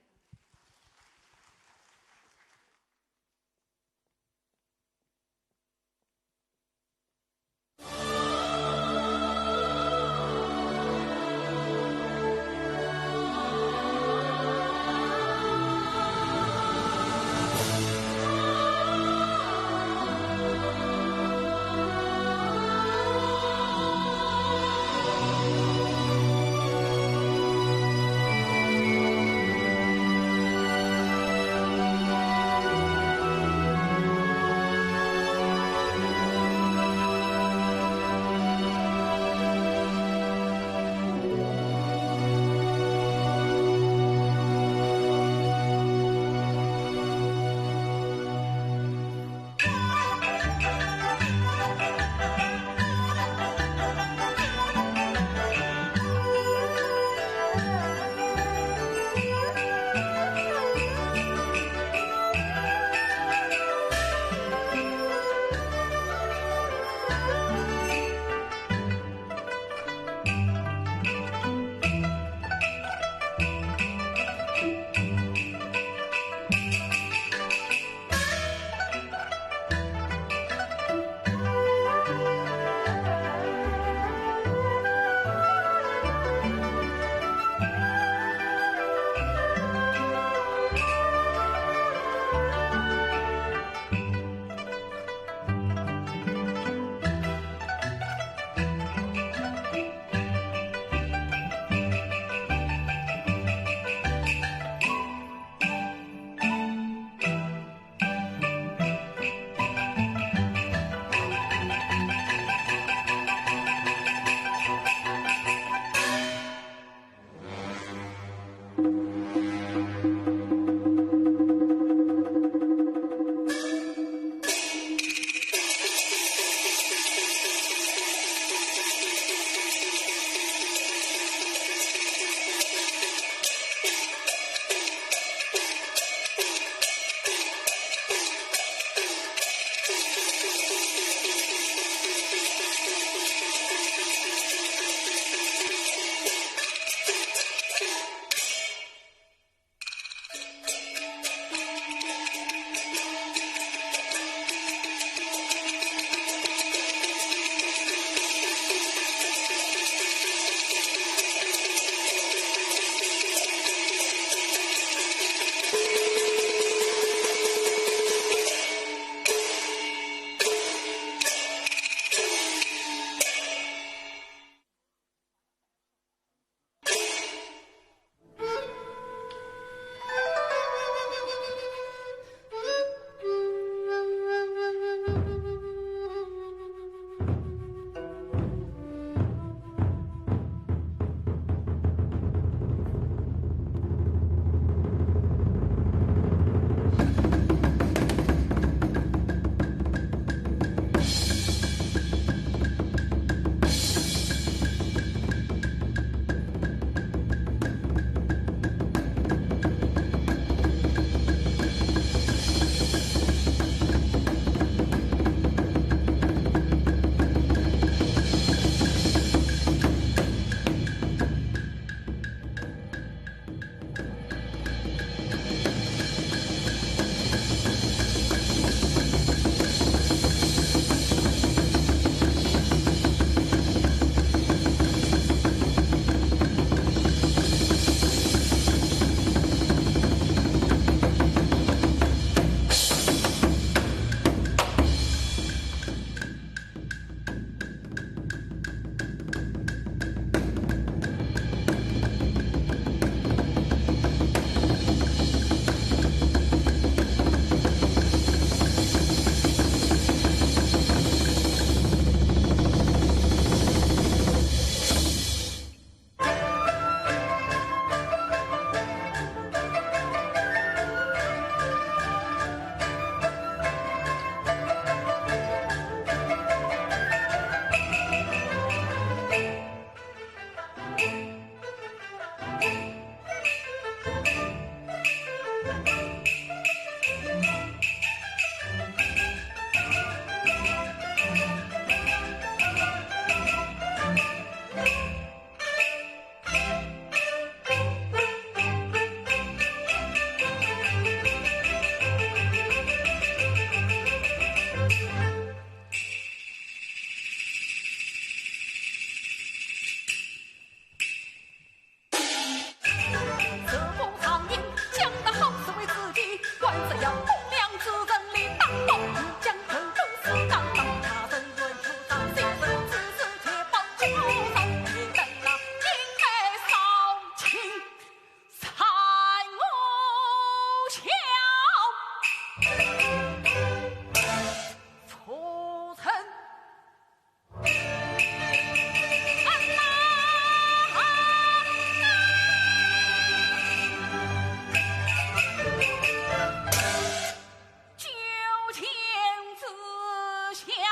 新娘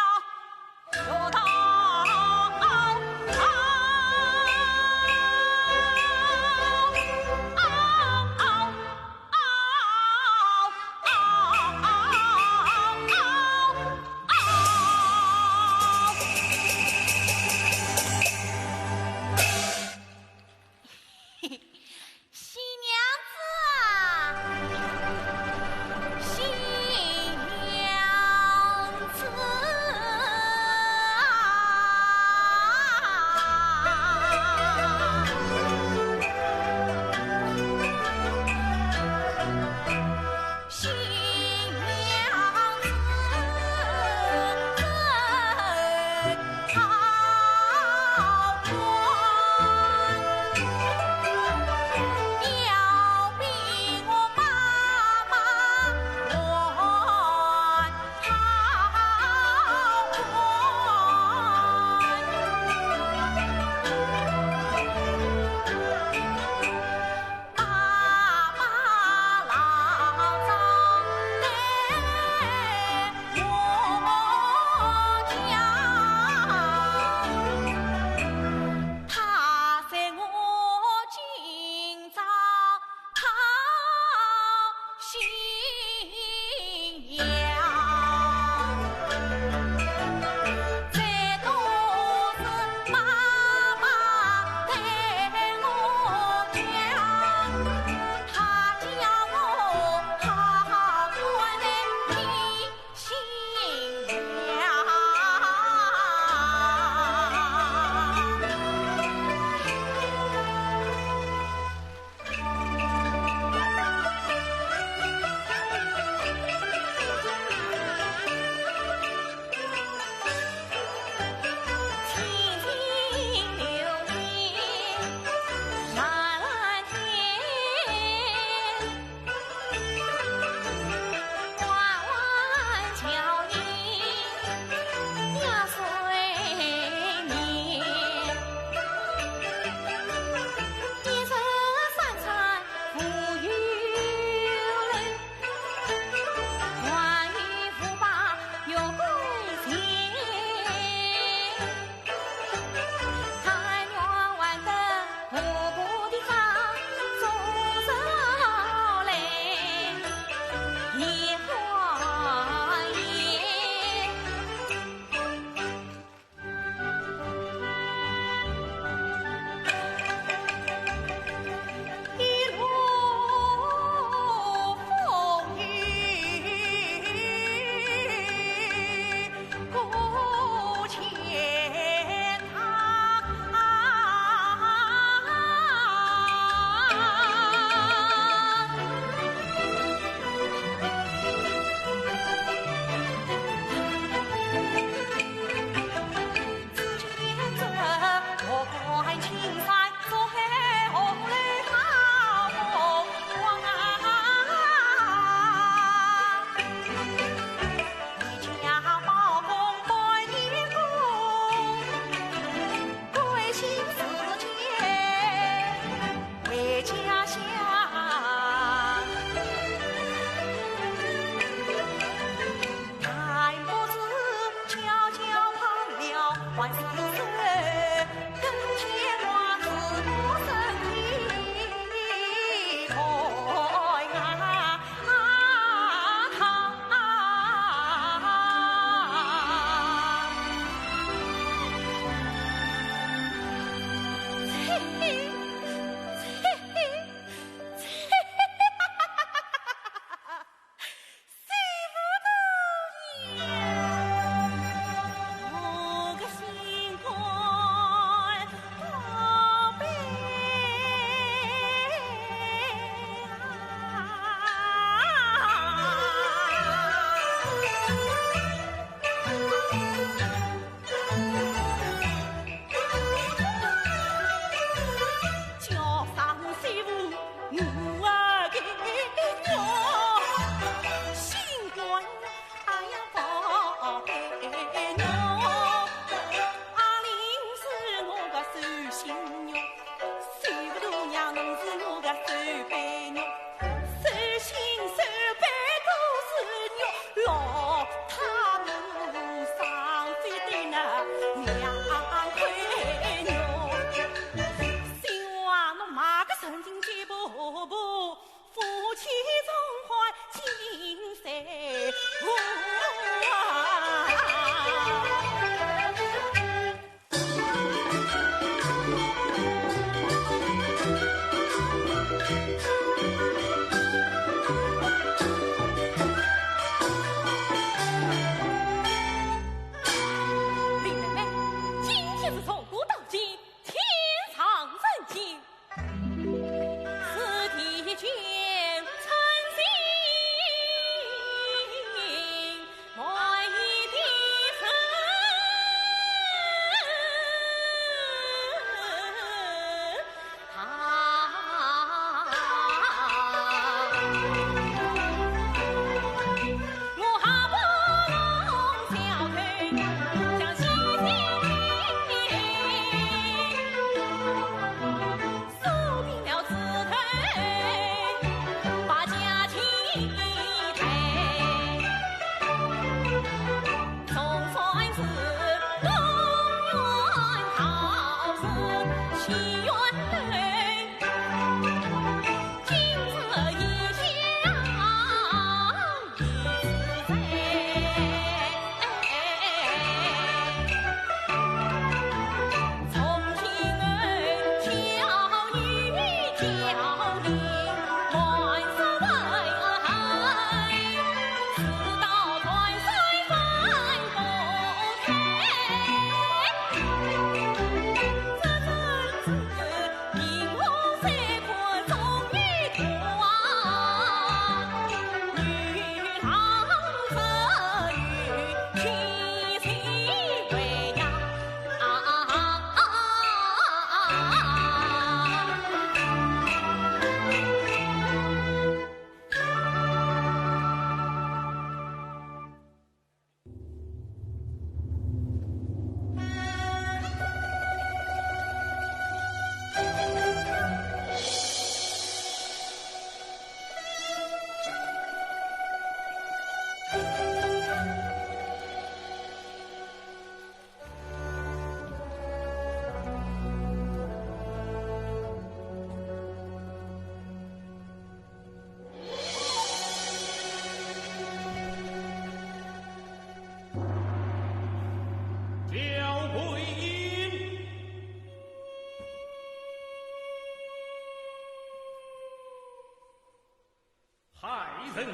子啊，新娘子啊。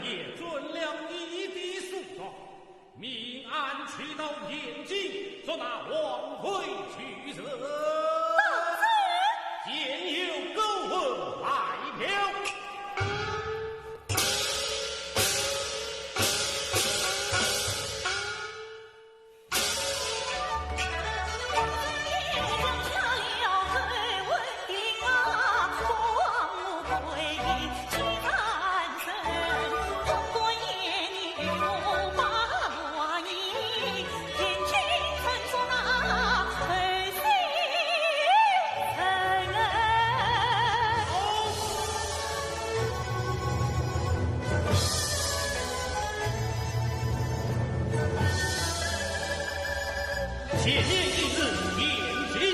也遵了你的诉状，命俺去到汴京捉拿王魁去斩。现有勾魂来了。前面一日，汴京。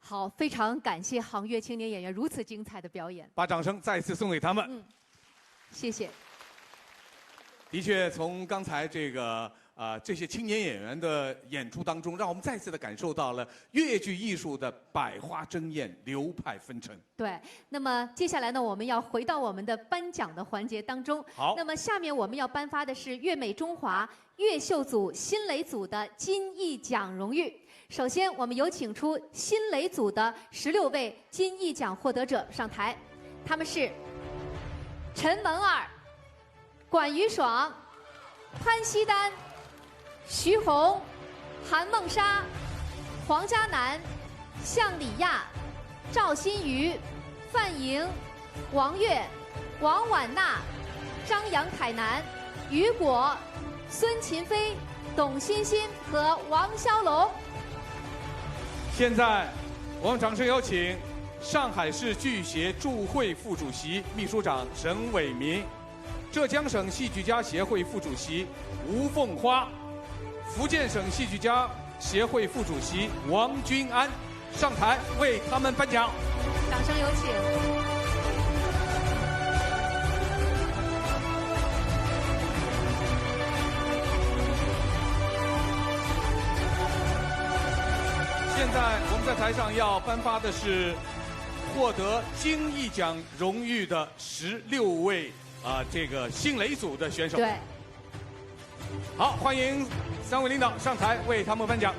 好，非常感谢杭越青年演员如此精彩的表演。把掌声再次送给他们。嗯，谢谢。的确，从刚才这个呃这些青年演员的演出当中，让我们再次的感受到了越剧艺术的百花争艳、流派纷呈。对，那么接下来呢，我们要回到我们的颁奖的环节当中。好，那么下面我们要颁发的是越美中华越秀组新蕾组的金艺奖荣誉。首先，我们有请出新蕾组的十六位金艺奖获得者上台，他们是陈门儿、管于爽、潘西丹、徐红、韩梦莎、黄嘉楠、向李亚、赵新瑜、范莹、王悦、王婉娜、张杨凯南、雨果、孙琴飞、董欣欣和王骁龙。现在，我们掌声有请上海市剧协助会副主席、秘书长沈伟民，浙江省戏剧家协会副主席吴凤花，福建省戏剧家协会副主席王君安。 上台为他们颁奖。掌声有请。现在我们在台上要颁发的是获得金艺奖荣誉的十六位啊、这个新蕾组的选手。对。 好，欢迎三位领导上台为他们颁奖。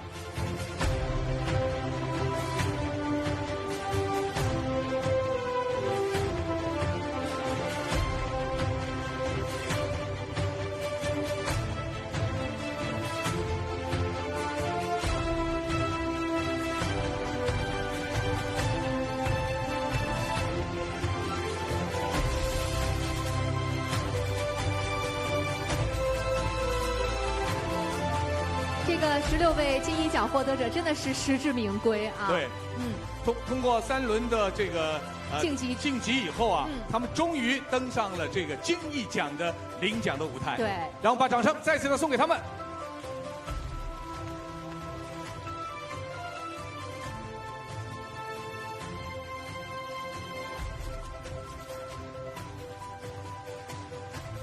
这个十六位金艺奖获得者真的是实至名归啊！对，嗯，通通过三轮的这个呃晋级晋级以后啊，嗯，他们终于登上了这个金艺奖的领奖的舞台。对，让我们把掌声再次的送给他们。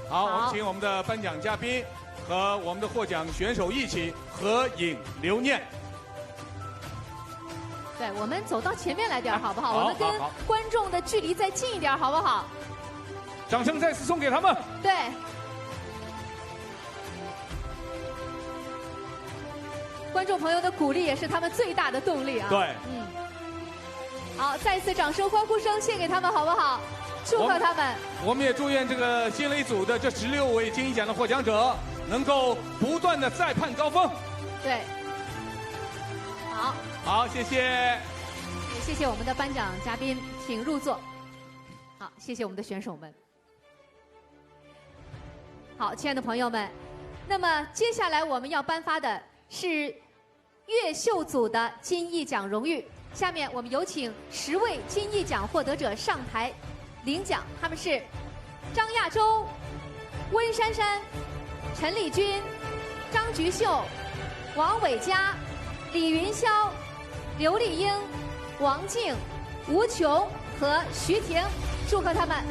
好，我们请我们的颁奖嘉宾和我们的获奖选手一起合影留念。对，我们走到前面来点儿，好不好？我们跟观众的距离再近一点儿，好不好？掌声再次送给他们。对。 观众朋友的鼓励也是他们最大的动力啊！对，嗯，好，再次掌声、欢呼声献给他们，好不好？祝贺他们。我们也祝愿这个新蕾组的这十六位金艺奖的获奖者能够不断的再攀高峰。对，好，好，谢谢，谢谢我们的颁奖嘉宾，请入座。好，谢谢我们的选手们。 好，亲爱的朋友们，那么接下来我们要颁发的是越秀组的金艺奖荣誉。下面我们有请十位金艺奖获得者上台领奖，他们是张亚洲、温珊珊、陈丽君、张菊秀、王伟佳、李云霄、刘丽英、王静、吴琼和徐婷，祝贺他们。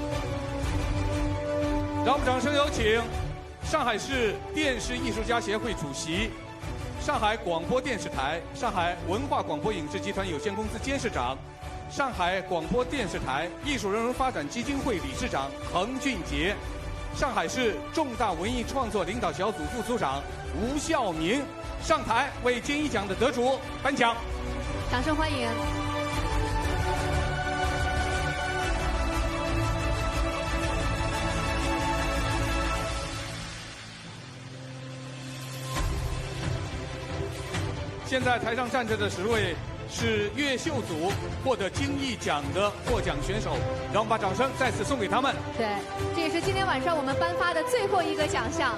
让我们掌声有请上海市电视艺术家协会主席、上海广播电视台、上海文化广播影视集团有限公司监事长、上海广播电视台艺术人文发展基金会理事长彭俊杰、上海市重大文艺创作领导小组副组长吴孝明上台为金艺奖的得主 颁奖，掌声欢迎。现在台上站着的十位是越秀组获得金艺奖的获奖选手，让我们把掌声再次送给他们。对，这也是今天晚上我们颁发的最后一个奖项。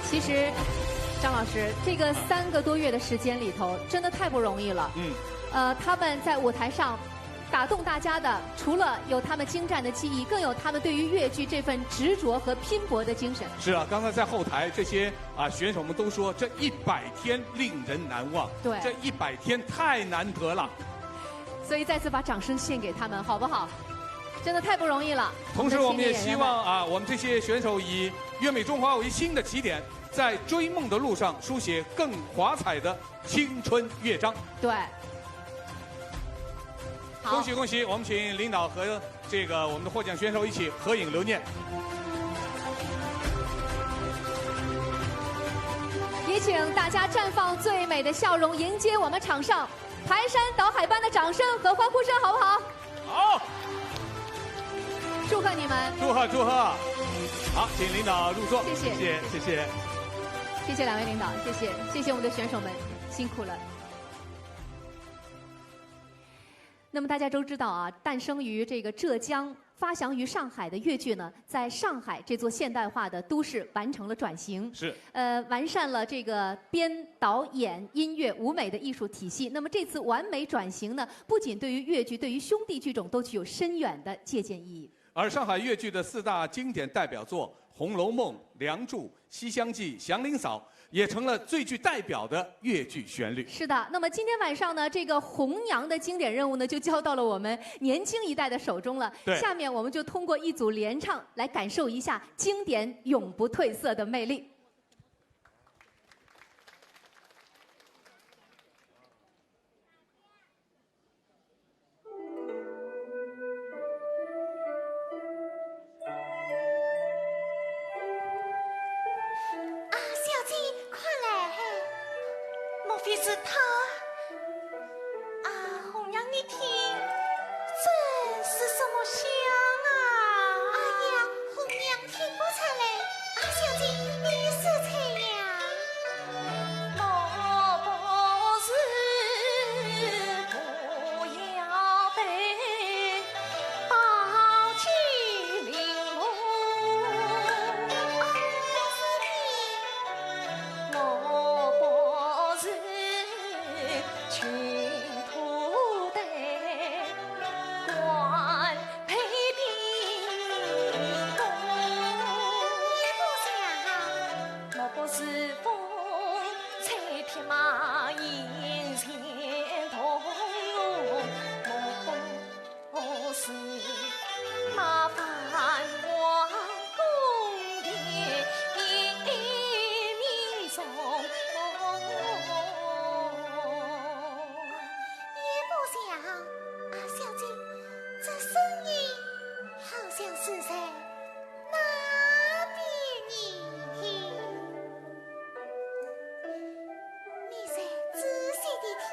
其实，张老师，这个三个多月的时间里头，真的太不容易了。嗯，呃，他们在舞台上打动大家的，除了有他们精湛的技艺，更有他们对于越剧这份执着和拼搏的精神。是啊，刚才在后台，这些啊选手们都说，这一百天令人难忘。对，这一百天太难得了。所以再次把掌声献给他们，好不好？真的太不容易了。同时，我们也希望啊，我们这些选手以越美中华为新的起点，在追梦的路上书写更华彩的青春乐章。对。恭喜恭喜！我们请领导和这个我们的获奖选手一起合影留念。也请大家绽放最美的笑容，迎接我们场上排山倒海般的掌声和欢呼声，好不好？好。祝贺你们！祝贺祝贺！好，请领导入座。谢谢谢谢谢谢。谢谢两位领导，谢谢谢谢我们的选手们，辛苦了。那么大家都知道啊，诞生于这个浙江、发祥于上海的越剧呢，在上海这座现代化的都市完成了转型。是。呃，完善了这个编导演、音乐、舞美的艺术体系。那么这次完美转型呢，不仅对于越剧，对于兄弟剧种都具有深远的借鉴意义。而上海越剧的四大经典代表作《红楼梦》《梁祝》《西厢记》《祥林嫂》，也成了最具代表的越剧旋律。是的，那么今天晚上呢，这个红娘的经典任务呢，就交到了我们年轻一代的手中了。对。下面我们就通过一组联唱来感受一下经典永不褪色的魅力。啊，小姐，快来！莫非是他？啊，红娘，你听，这是什么响啊？哎呀，红娘听不出来。啊，小姐，你是谁呀？也不像。啊，小姐，这声音好像是在那边呢。 你再仔细地听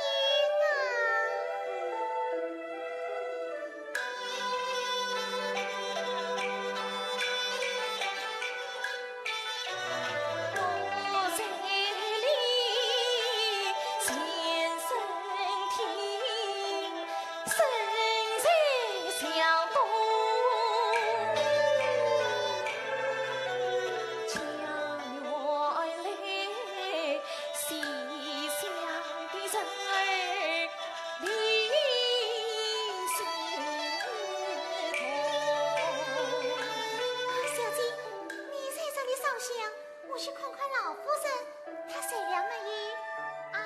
啊。啊，小姐，你在这里烧香，我去看看老夫人，她睡了没有？啊。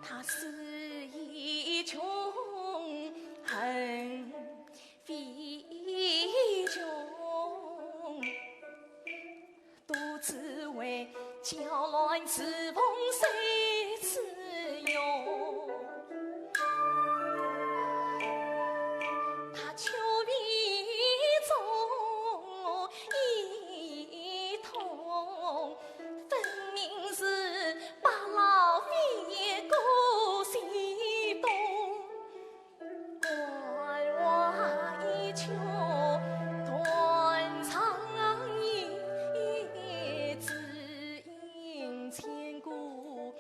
他是一穷恨非穷。只为娇兰自逢谁自容？他秋笔中一通，分明是把老飞过西东。 关外依旧断肠音，只因千古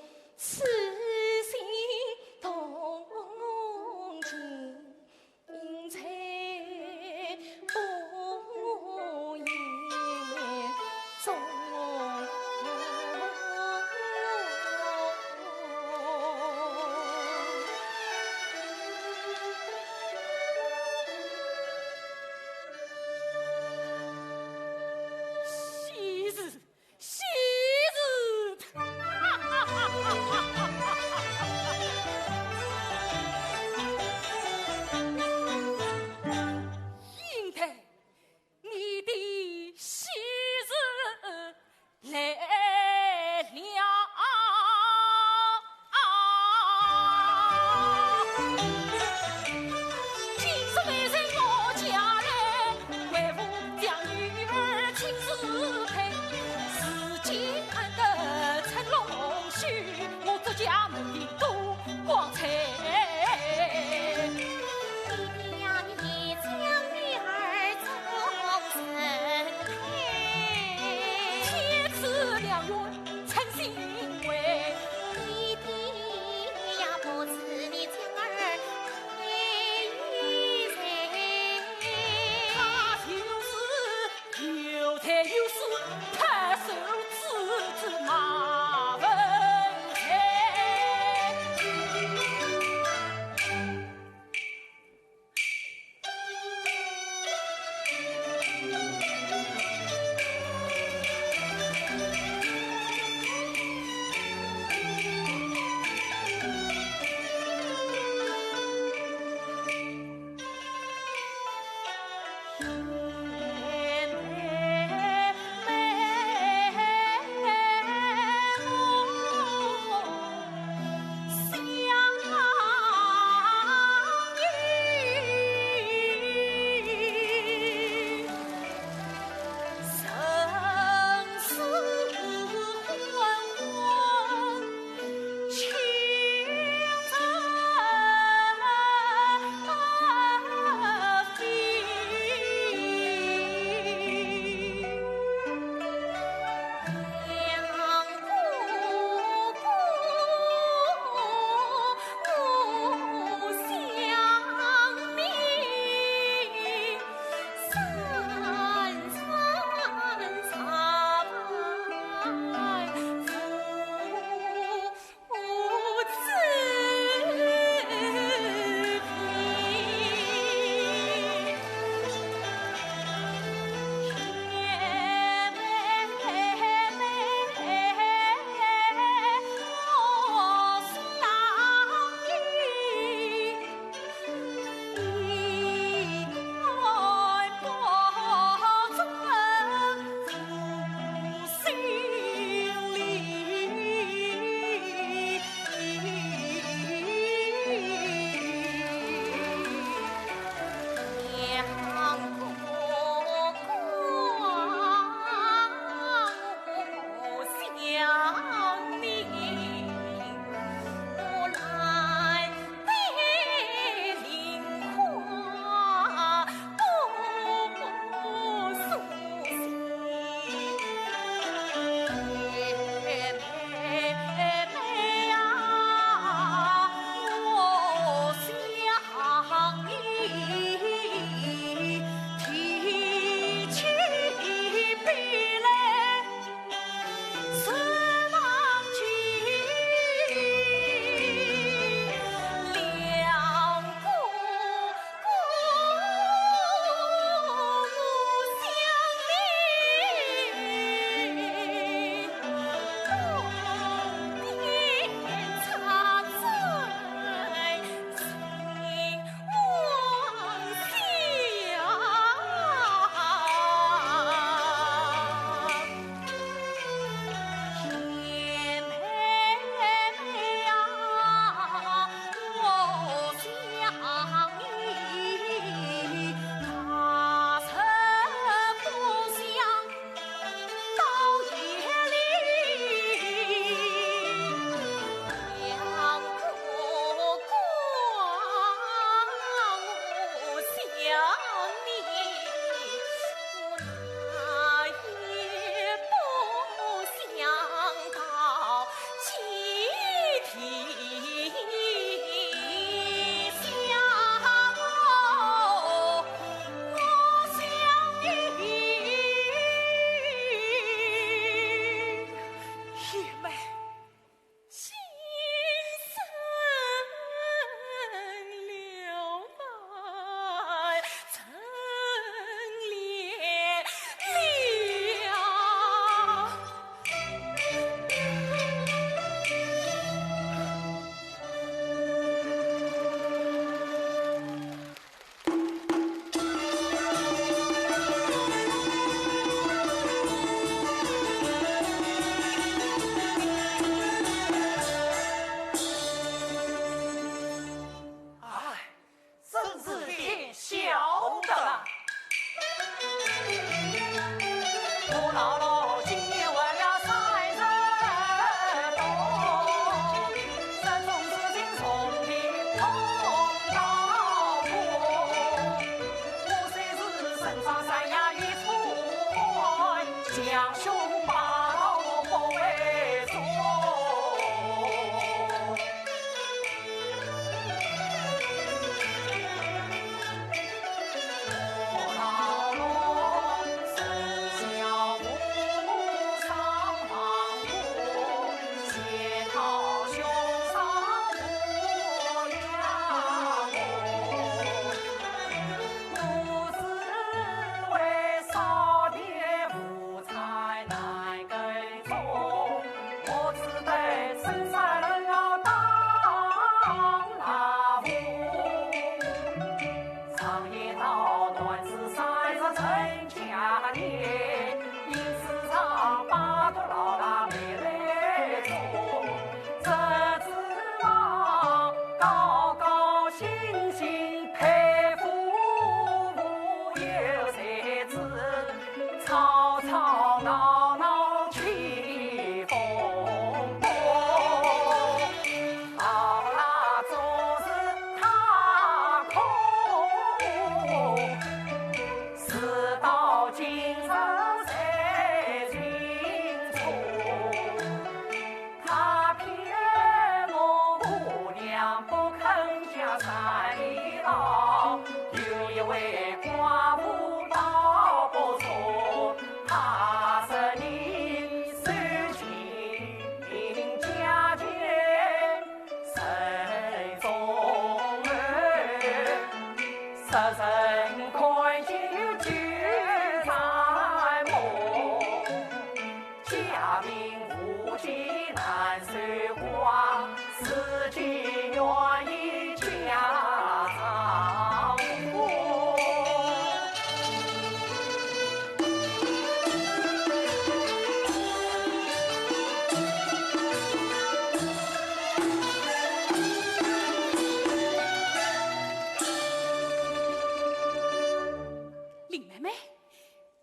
林妹妹，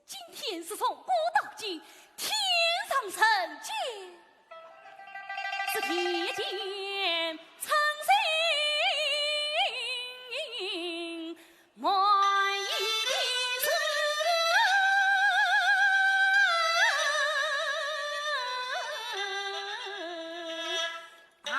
今天是从古到今，天上人间，是天间称心满意的事。 啊。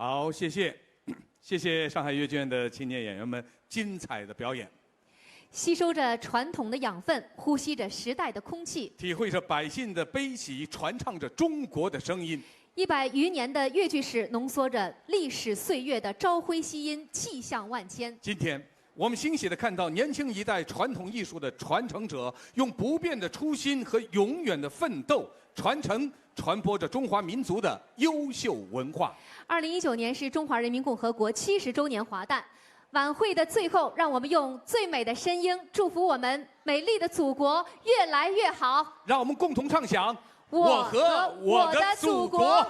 好，谢谢，谢谢上海越剧院的青年演员们精彩的表演。吸收着传统的养分，呼吸着时代的空气。体会着百姓的悲喜，传唱着中国的声音。一百余年的越剧史，浓缩着历史岁月的朝晖夕阴，气象万千。今天，我们欣喜地看到年轻一代传统艺术的传承者，用不变的初心和永远的奋斗，传承、传播着中华民族的优秀文化。二零一九年是中华人民共和国七十周年华诞，晚会的最后，让我们用最美的声音，祝福我们美丽的祖国越来越好。让我们共同唱响：我和我的祖国。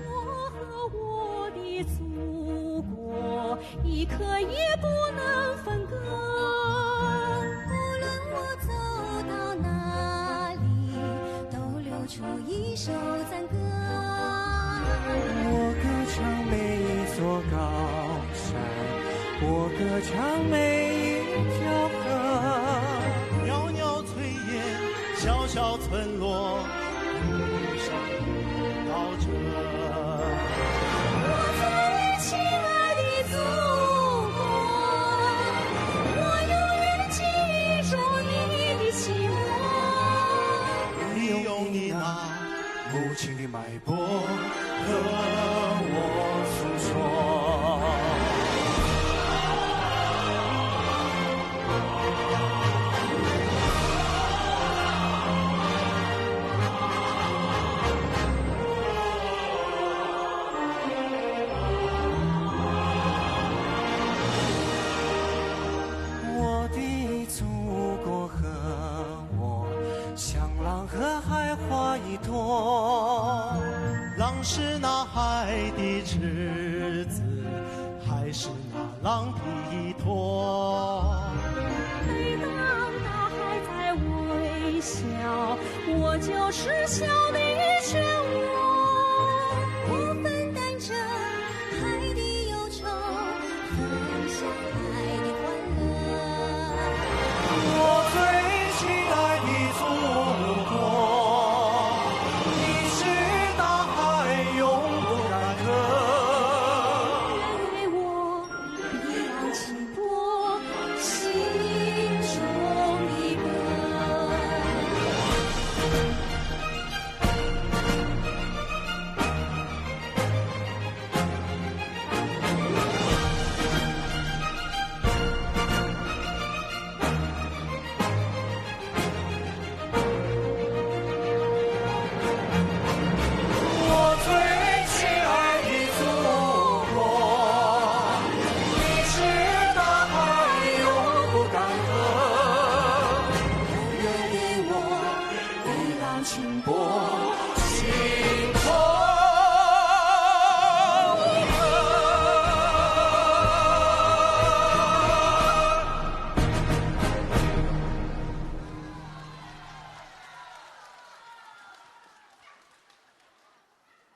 我和我的祖国，一刻也不能分割。无论我走到哪里，都留出一首赞歌。我歌唱每一座高山，我歌唱每一条河。袅袅炊烟，小小村落，云山高遮。我最亲爱的祖国，我永远记住你的希望。你用你那母亲的脉搏和我诉说。 我的祖国和我，像狼和海花一朵。狼是那海的赤子，海是那狼的依托。每当大海在微笑，我就是笑的漩涡。我分担着海的忧愁，分享海的欢乐。我最亲爱的祖国，你是大海永不干涸。因为我一样情 波心中的歌。我最亲爱的祖国，你是大海永不干涸。永远的我，一浪清波，心中。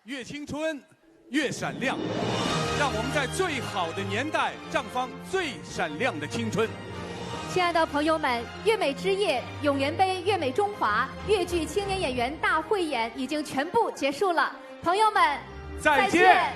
越青春，越闪亮，让我们在最好的年代绽放最闪亮的青春。亲爱的朋友们，越美之夜、永元杯、越美中华、越剧青年演员大汇演已经全部结束了，朋友们，再见再见